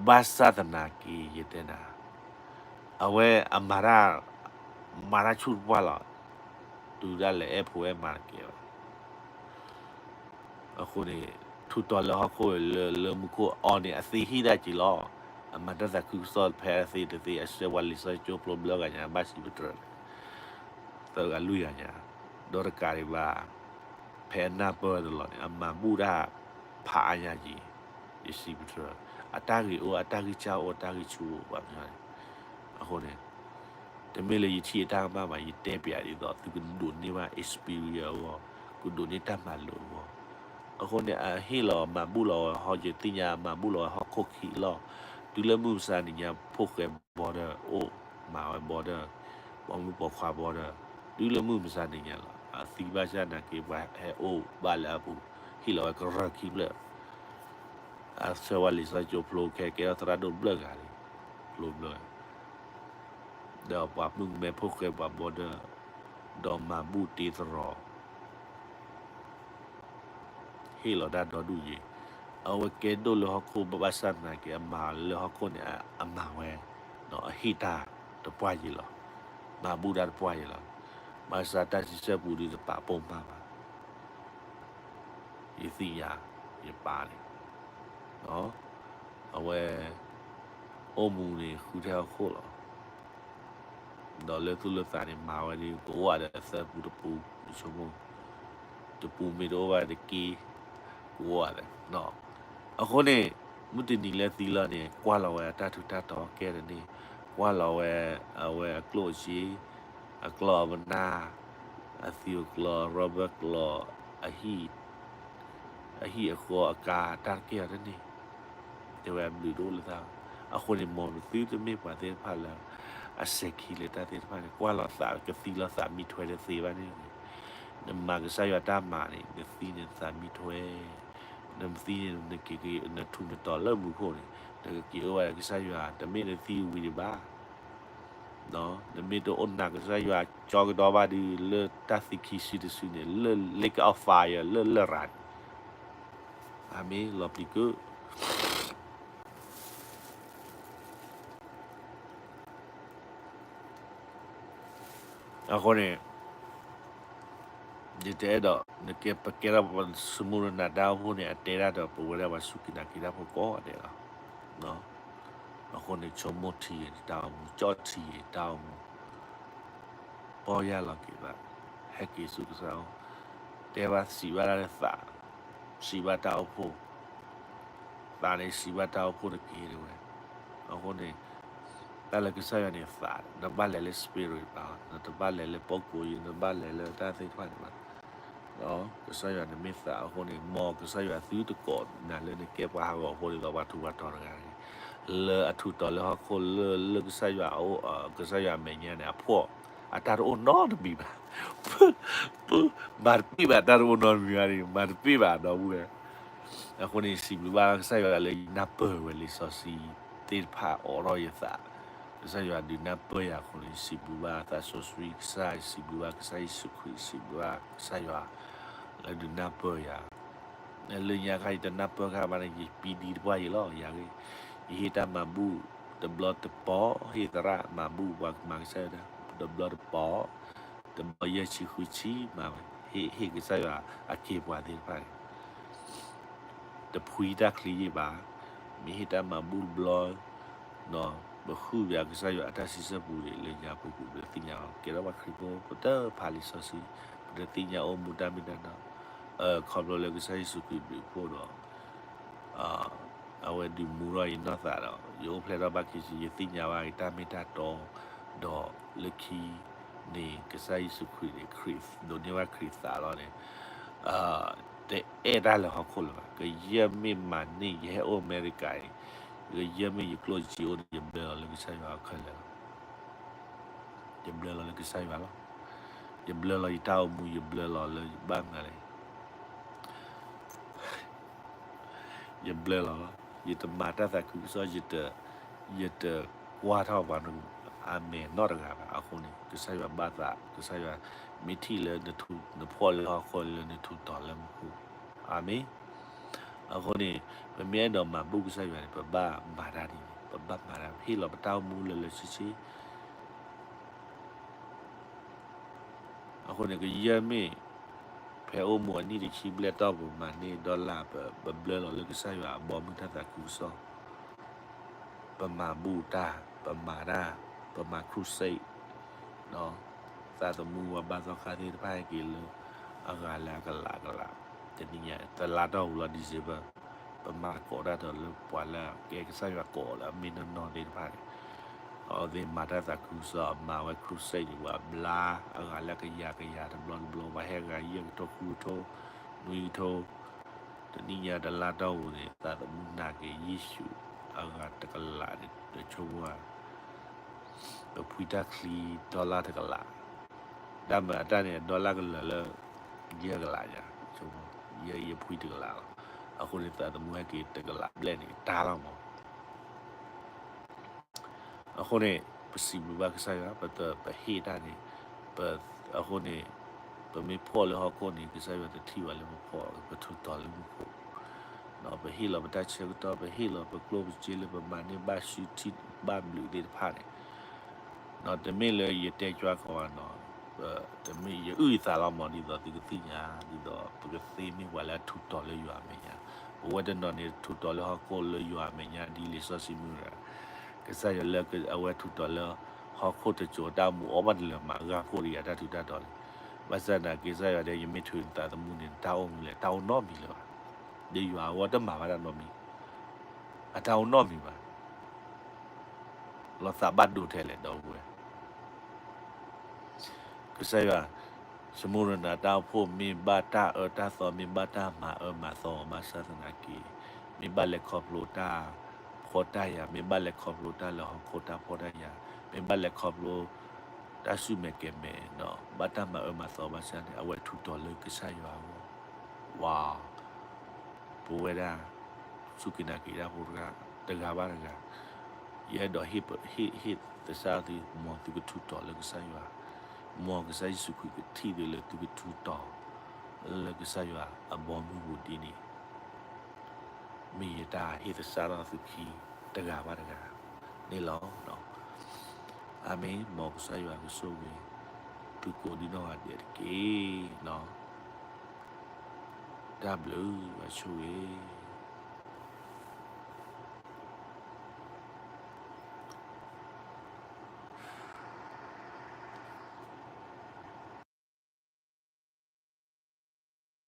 ဘၣ်ဆၣ်သနာ်က့ ယတဲနၤ, အဝဲအမၤတၢ်, မၤတၢ်ဆူၣ်တပှၢ်လီၤ. တုၤဒၣ်လဲာ်အဲၣ်ဖိအဲၣ်မါတကဲဘၣ်. အဃိန့ၣ် ထူးတီၤလၢဟီၣ်ခိၣ်လၢလၢမူခိၣ်အီၤန့ၣ် အသ့ဟ့ၣ်ဒၣ်က့ၤလီၤ. အမၤတၢ်သးခုကစီၣ်ဖဲအသ့တသ့ အဆှၢဝဲလံာ်စီဆှံကၠိဖျိဘျၢဂၤညါ ဘၣ်စံးပတြၢၤ သၢဂၤလွံၢ်ဂၤညါ, ဒီးတကးဒံးဘၣ် ဖဲအနၢ်ပၢၢ်တလီၤန့ၣ် အမၤဘူၣ်တၢ်ဖးအါညါက့ၤ, ယစံးပတြၢၤ, အတၢ်ဂ့ၤအိၣ် အတၢ်ဂံၢ်စၢ်အိၣ် အတၢ်ဂံၢ်ဆူၣ်အိၣ်ဘၣ်မနုၤန့ၣ်, အဃိန့ၣ် တမ့ၢ်လၢယထံၣ်အတၢ်ကမၣ်ဘၣ် ယတဲပျးဒ်သိး သုကဒိးန့ၢ်ဘၣ် experience အဂီၢ်, ကဒိးန့ၢ်တၢ်မၤလိာ်အဂီၢ်, အဃိန့ၣ် အဟ့ၣ်လီၤမၤဘူၣ်လီၤဝဲဟီၣ် ယသ့ၣ်ညါမၤဘူၣ်လီၤဝဲဟီၣ်ခိၣ်ခံးလီၢ်, တုၤလၢမုၢ်မဆါနံၤညါ ဖိၣ်ဃဲ border အိၣ်, မၤဝဲ border, ပိာ်မုၣ်ပိာ်ခွါ border, တုၤလၢမုၢ်မဆါနံၤညါလီၤ. အသံဘၣ်ဆၣ်နာ်က့ ပှၤဟဲအိၣ်ဘၣ်လၢအပူၤ, ဟ့ၣ်လီၤဝဲကရၢခံဖျၢၣ်, အဆၢဝဲလံာ်စီဆှံကၠိဖျိခဲ ကဲထီၣ်သရၣ်ဒိၣ်ဘျၢဂၤလံ, ဖျိဘျၢ ဒီးပှၤမုၣ်ကမဲဖိၣ်ဃဲပှၤ border ဒီးမၤဘူၣ်တ့သရီ ဟ့ၣ်လီၤတၢ်ဒီဒူၣ်ယံၤ, အဝဲကဲဒိၣ်လၢဟီၣ်ခိၣ်ဘၣ်ဆၣ်သနာ်က့ အမၤလၢဟီၣ်ခိၣ်န့ၣ် အမၤဝဲ, အဟ့ၣ်တၢ်တပှၢ်ယံၤလီၤ, မၤဘူၣ်တၢ်တပှၢ်ယံၤလီၤ, ဘၣ်ဆၣ်တၢ်စံးဆၢပူၤဒုးတပာ်ပိာ်မးဘၣ် ယသ့ၣ်ညါ, ယပၢ်န့ၣ်, အဝဲ, အိၣ်မူန့ၣ်ဃုထဲဟီၣ်ခိၣ်လီၤ, ဒီးလၢသူၣ်လၢသးန့ၣ် မၤဝဲဒ် ကအိၣ်ဝဲဒီးသၢပူတပူ, ဆိကမိၣ်, တပူမ့ၢ်တအိၣ်ဘၣ်တက့ၢ်, ကအိၣ်ဝဲဒီး, အဃိန့ၣ်, မုၢ်တနံၤလၢသံလီၤန့ၣ် ကွၢ်လီၤဝဲအတၢ်ထူးတၢ်တီၤကဲတန့ၢ်, ကွၢ်လီၤဝဲ, အဝဲအကျိၣ်အစ့ အကျီၢ်အပနၢ်, အသံးအကျီၢ် rubber ကျီၢ်, အဟံၣ်, အဟံၣ်အဃီအကါ တၢ်တကဲအီၤတန့ၢ်, တဲဝဲအဘျုးတအိၣ်လၢသး, အဃိန့ၣ် မ်ပသုတမ့ၢ်ပှၤသ့ၣ်တဖၣ်လၢ, အစဲၤခံလၢတၢ်သ့ၣ်တဖၣ်န့ၣ် ကွၢ်လီၤသးကသံလီၤသးမံထွဲတသ့ဘၣ်န့ၣ်, နမၤကစၢ်ယွၤတၢ်မၤန့ၣ် နသံန့ၣ်သးမံထွဲ, နမ့ၢ်သံန့ၣ် နက့ၤက့ၤနထူးနတီၤလၢမူခိၣ်န့ၣ် နကက့ၤအိၣ်ဝဲဒီးကစၢ်ယွၤ တမ့ၢ်နသံဝံၤဒံးဘၣ် နမ့ၢ်တအိၣ်နာ်ကစၢ်ယွၤကၠီကဒီးဘၣ်ဒီး လၢတၢ်သံခံစုတစုန့ၣ် လၢ lake of fire လၢလရာ်န့ၣ်, အၤမ့ၣ် လီၤပျံၤကုၣ်. အဃိန့ၣ်, ယတအဲၣ်ဒိး နကဲပကဲထီၣ်ပှၤစမူရနၤတၢ်အိၣ်ဖှိၣ်န့ၣ် အတဲဒၣ်ဒီးပဝဲဒၣ်ပှၤစူၢ်က့ၤနာ်က့ၤတၢ်ဖိကိးဂၤဒဲးလီၤ. အဃိန့ၣ် ဆိကမိၣ်ထံဂ့ၤတၢ်အိၣ်မူ, ကၠီၣ်ထံဂ့ၤတၢ်အိၣ်မူ, ပီၢ်ယၢ်လီၤက့ၤဘၣ်, ဟဲက့ၤဆူကစၢ်အအိၣ်, တဲဘၣ်စံးဘၣ်တၢ်လၢသး, စံးဘၣ်တၢ်အိၣ်ဖှိၣ် သးန့ၣ်စံးဘၣ်တၢ်အိၣ်ဖှိၣ်တက့ၢ်တဲဝဲ. အဃိန့ၣ်, တၢ်လၢကစၢ်ယွၤန့ၣ်သး, နတဘၣ်လဲၤလၢ spirit ဘၣ်, နတဘၣ်လဲၤလၢ ပုဂ္ဂိုလ် နတဘၣ်လဲၤလၢတၢ်သ့ၣ်တဖၣ်န့ၣ်ဘၣ်. ကစၢ်ယွၤန့ၣ်မ့ၢ်သးအဃိန့ၣ် မ်ကစၢ်ယွၤသုတကိးနၤလၢနကဲပှၤဟးဂီၤဖိဒ်သိးပှၤထူးပှၤတီၤတဂၤန့ၣ်, လၢအထူးတီၤလၢဟီၣ်ခိၣ်လၢ လၢကစၢ်ယွၤအအိၣ်, ကစၢ်ယွၤအမဲာ်ညါန့ၣ် အဖှီၣ်, အတၢ်တအိၣ်နီတမံၤဘၣ် မၤတပ့ၢ်ဘၣ်တၢ်တအိၣ်နီတမံၤဘၣ်န့ၣ် မၤတပ့ၢ်ဘၣ်ဒီပုၢ်ဝဲၢ်. အဃိန့ၣ် စံးဘျုးဘၣ်ကစၢ်ယွၤလၢယနၢ်ပၢၢ်ဝဲလံာ်စီဆှံသ့ၣ်တဖၣ်အိးထီၣ်ယသး, ကစၢ်ယွၤဒုးနၢ်ပၢၢ်ယၤအဃိန့ၣ် စံးဘျုးဘၣ်သးစီဆှံကစၢ်, စံးဘျုးဘၣ်ကစၢ်ယ့ၣ်ၡူးခရံာ်, စံးဘျုးဘၣ်ကစၢ်ယွၤ လၢဒုးနၢ်ပၢၢ်ယၤ လၢညါခါအံၤတနၢ်ပၢၢ်ခါဘၣ်န့ၣ် ယပံဒံတပှၢ်ယံၤလီၤ ယၤဂ့ၤ, ယဟ့ၣ်တၢ်မၤဘူၣ်တဘျီတပီၤ, ဟ့ၣ်သရၣ်မၤဘူၣ်ပှၤကမၤကစၢ်ယွၤတၢ်တဘျီတပီၤ, တဘျီယဲၢ်ဆံဃုဆံမၤဝဲ, ဟ့ၣ်ဟ့ၣ်ကစၢ်ယွၤအခ့အပှၤသ့ၣ်တဖၣ်န့ၣ် တဖှံတၢ်ချံယံာ်ဘၣ်, မ့ၢ်ဟ့ၣ်တၢ်မၤဘူၣ်တဘျီ ပဃုပှၤကစၢ်ယွၤအတၢ်စံးဆၢပူၤန့ၣ် လၢညါပူၤပူၤ ပတသ့ၣ်ညါအီၤ ကဲထီၣ်ပှၤခရံာ်ဖိ ပတဖးလံာ်စီဆှံ, ပတသ့ၣ်ညါအိၣ်မူတၢ်မ့ၢ်တၢ်တီ, ခီဖျိလၢကစၢ်ယ့ၣ်ၡူးခရံာ်ဘျုးဖှိၣ်ဒီး အဝဲဒုးမူထီၣ်ယနီၢ်သးဒီး ယအိၣ်ဖျဲၣ်ထီၣ်ဘၣ်ခံဆံ ယသ့ၣ်ညါဘၣ်က့ၤတၢ်မ့ၢ်တၢ်တီ, ဒီးလၢခံန့ၣ် ကစၢ်ယ့ၣ်ၡူးခရံာ်န့ၣ် ခရံာ်ဒိးန့ၢ်ဘၣ်ခရံာ်သးလီၤန့ၣ် တအဲၣ်တၢ်လၢဟီၣ်ခိၣ်လၢၤဘၣ်. ကယဲၢ်မ့ၢ်မၤန့ၢ် ယဟဲအိၣ်အမဲရကၤအံၤ, ကယဲၢ်မ့ၢ်ယကျိၣ်စ့အိၣ်န့ၣ် ယဘျၢလီၤလၢကစၢ်ယွၤအခဲလၢာ်လီၤ. ယဘျၢလီၤလၢကစၢ်ယွၤလီၤ. ယဘျၢလီၤယတၢ်အိၣ်မူ, ယဘျၢလီၤလၢယဘၣ်မနုၤလဲၣ် ယဘျၢလီၤလီၤ. ယတမၤတၢ်သးခုကစီၣ်, ယတကွၢ်ထီၣ်ပှၤ အမဲာ်နီတဂၤဘၣ်. အဃိန့ၣ် ကစၢ်ယွၤဘၣ်သး, ကစၢ်ယွၤမ့ၢ်ထံၣ်လၢနထူး, နဖှီၣ်လၢဟီၣ်ခိၣ်လၢနထူးတီၤလၢမူခိၣ်. အၤမ့ၣ်. အဃိန့ၣ် ပမ့ၢ်အဲၣ်ဒိးမၤဘူၣ်ကစၢ်ယွၤန့ၣ် ပဘၣ်မၤတၢ်ဒ်န့ၣ်, ပဘၣ်မၤတၢ်, ဟ့ၣ်လီၤပတၢ်အိၣ်မူလၢလၢဆ့ဆ့ အဃိန့ၣ် ကယဲၢ်မ့ၢ် ဖဲအိၣ်မူအနံၣ်တဆံဘျဲၣ်တီၢ် ပမၤန့ၢ် dollar ပဘျၢလီၤလၢကစၢ်ယွၤအဘီအမုၢ်တၢ်သးခုကစီၣ်, ပမၤဘူၣ်တၢ်, ပမၤတၢ်, ပမၤ crusade, သးသမူဝဲဘါသီခါသ့ၣ်တဖၣ်ဟဲက့ၤလၢ အဂၤလၢအကလးကလး, တနံၤညါ တလါတီၢ်ပူၤလီၤ December ပမၤသကိးတၢ်ဒီးလၢပှၤလၢအကဲကစၢ်ယွၤကိးလၢအမ့ၢ်နီၢ်နီၢ်သ့ၣ်တဖၣ်န့ၣ်, အဝဲသ့ၣ်မၤတၢ်သးခုကစီၣ် မၤဝဲ crusade န့ၣ် ပှၤဘျါအဂၤလၢကယၤကယၤတဘျီတဘျီ ပှၤဟဲဂၤယဲၢ်ကထိဃုကထိ နွံကထိ, တနံၤညါတလါတီၢ်ပူၤန့ၣ် သးသမူနာ်က့ၤယ့ၣ်ၡူးအဂၤတကလးန့ၣ် တဆိကမိၣ်ဧါ ပဖှံတၢ်ချံ dollar တကလး, တၢ်မၤအတၢ်န့ၣ် dollar ကလၢာ်လၢ ယဲၢ်ကလးညါ, ယဲၢ်ယဖှံတကလးလီၤ. အဃိန့ၣ် သးသမူဟဲက့ၤတကလးဘျဲၣ်န့ၣ် တၢ်လီၤမး. အဃိန့ၣ် ပစံးဘျုးဘၣ်ကစၢ်ယွၤ ပတပဟ့ၣ်တၢ်န့ၣ်, အဃိန့ၣ် ပမ့ၢ်ဖှီၣ်လၢဟီၣ်ခိၣ်န့ၣ် ကစၢ်ယွၤတထံၣ်ဘၣ်လၢပဖှီၣ်, ပထူးတီၤလၢမူခိၣ်, ပဟ့ၣ်လီၤပတၢ်ဆၢကတီၢ်, ပဟ့ၣ်လီၤပကျိၣ်ပစ့လၢပမၤန့ၢ်ဘၣ်ဆူထံဘၣ်ဘျုးသ့ၣ်တဖၣ်န့ၣ်, တမ့ၢ်လၢယတဲကွၢ်ကီးဘၣ်နီၤ, တမ့ၢ်ယအုၣ်ယသးလီၤမး ဒ်သိးသုကသ့ၣ်ညါ, ဒ်သိးပကသ့မ့ၢ်ပှၤလၢအထူးတီၤလၢယွၤအမဲာ်ညါ, ပဝဲတနီၤန့ၣ် ထူးတီၤလၢဟီၣ်ခိၣ်လၢယွၤအမဲာ်ညါ ဒ်လံာ်စီဆှံမုၢ်ရၤ, ကစၢ်ယွၤလၢအဝဲထူးတီၤလၢဟီၣ်ခိၣ်တစိၤတၢ်မူအီၣ်ဘၣ်တလၢာ်မး ဂၢ်ဖှိၣ်ဒီးယၤတၢ်ထူးတၢ်တီၤန့ၣ်, ဘၣ်ဆၣ်သနာ်က့ ကစၢ်ယွၤတဲ ယမ့ၢ်ထုးနသးသမူန့ၣ် နတၢ်အိၣ်မူလဲၣ် တၢ်အိၣ်နီတမံၤလၢၤဘၣ်, ဒီးယွၤအဂီၢ်တမၤဘၣ်တၢ်နီတမံၤ, အတၢ်အိၣ်နီတမံၤဘၣ် လီၤသးဘၣ်ဒိထဲလဲၣ် ဒီပုၢ်ဝဲၢ်, ကစၢ်ယွၤ, စမူရနၤတၢ်အိၣ်ဖှိၣ် မ့ၢ်ဘၣ်တၢ်အၢတၢ်သီ မ့ၢ်ဘၣ်တၢ်မၤအၢမၤသီ ဘၣ်ဆၣ်သနာ်က့, မ့ၢ်ဘၣ်လဲၤခီဖျိတၢ်ဖှီၣ်တၢ်ယာ်, မ့ၢ်ဘၣ်လဲၤခီဖျိတၢ်လၢဟီၣ်ခိၣ်တၢ်ဖှီၣ်တၢ်ယာ်, မ့ၢ်ဘၣ်လဲၤခီဖျိ တၢ်ဆူၣ်မဲာ်ကဲၤမဲာ်ဒီး ဘၣ်တၢ်မၤအၢမၤသီဘၣ်ဆၣ်န့ၣ် အဝဲထူးတီၤလၢကစၢ်ယွၤအဂီၢ်, ဝါ ပဝဲဒၣ် စူၢ်က့ၤနာ်က့ၤတၢ်ဖိတဂၤ, တဂၤဘၣ်တဂၤ, ယအဲၣ်ဒိးဟ့ၣ်သဆၣ်သု မ်သုကထူးတီၤလၢကစၢ်ယွၤ, မ်ကစၢ်ယ့ၣ်ၡူးခရံာ်ကထံၣ်သုလၢသုကထူးတီၤ လၢကစၢ်ယွၤအဘီအမုၢ်ပူၤဒ်န့ၣ် မ့ၢ်ယတၢ်ဟ့ၣ်သဆၣ်ထီၣ်သုခံ တဂၤဘၣ်တဂၤန့ၣ်လီၤ. အၤမ့ၣ်, မ်ကစၢ်ယွၤကဆိၣ်ဂ့ၤ သုကိးဒံနီၢ်ဂၤဒဲးတက့ၢ်. တၢ်ဘျုး ယွၤဆိၣ်ဂ့ၤ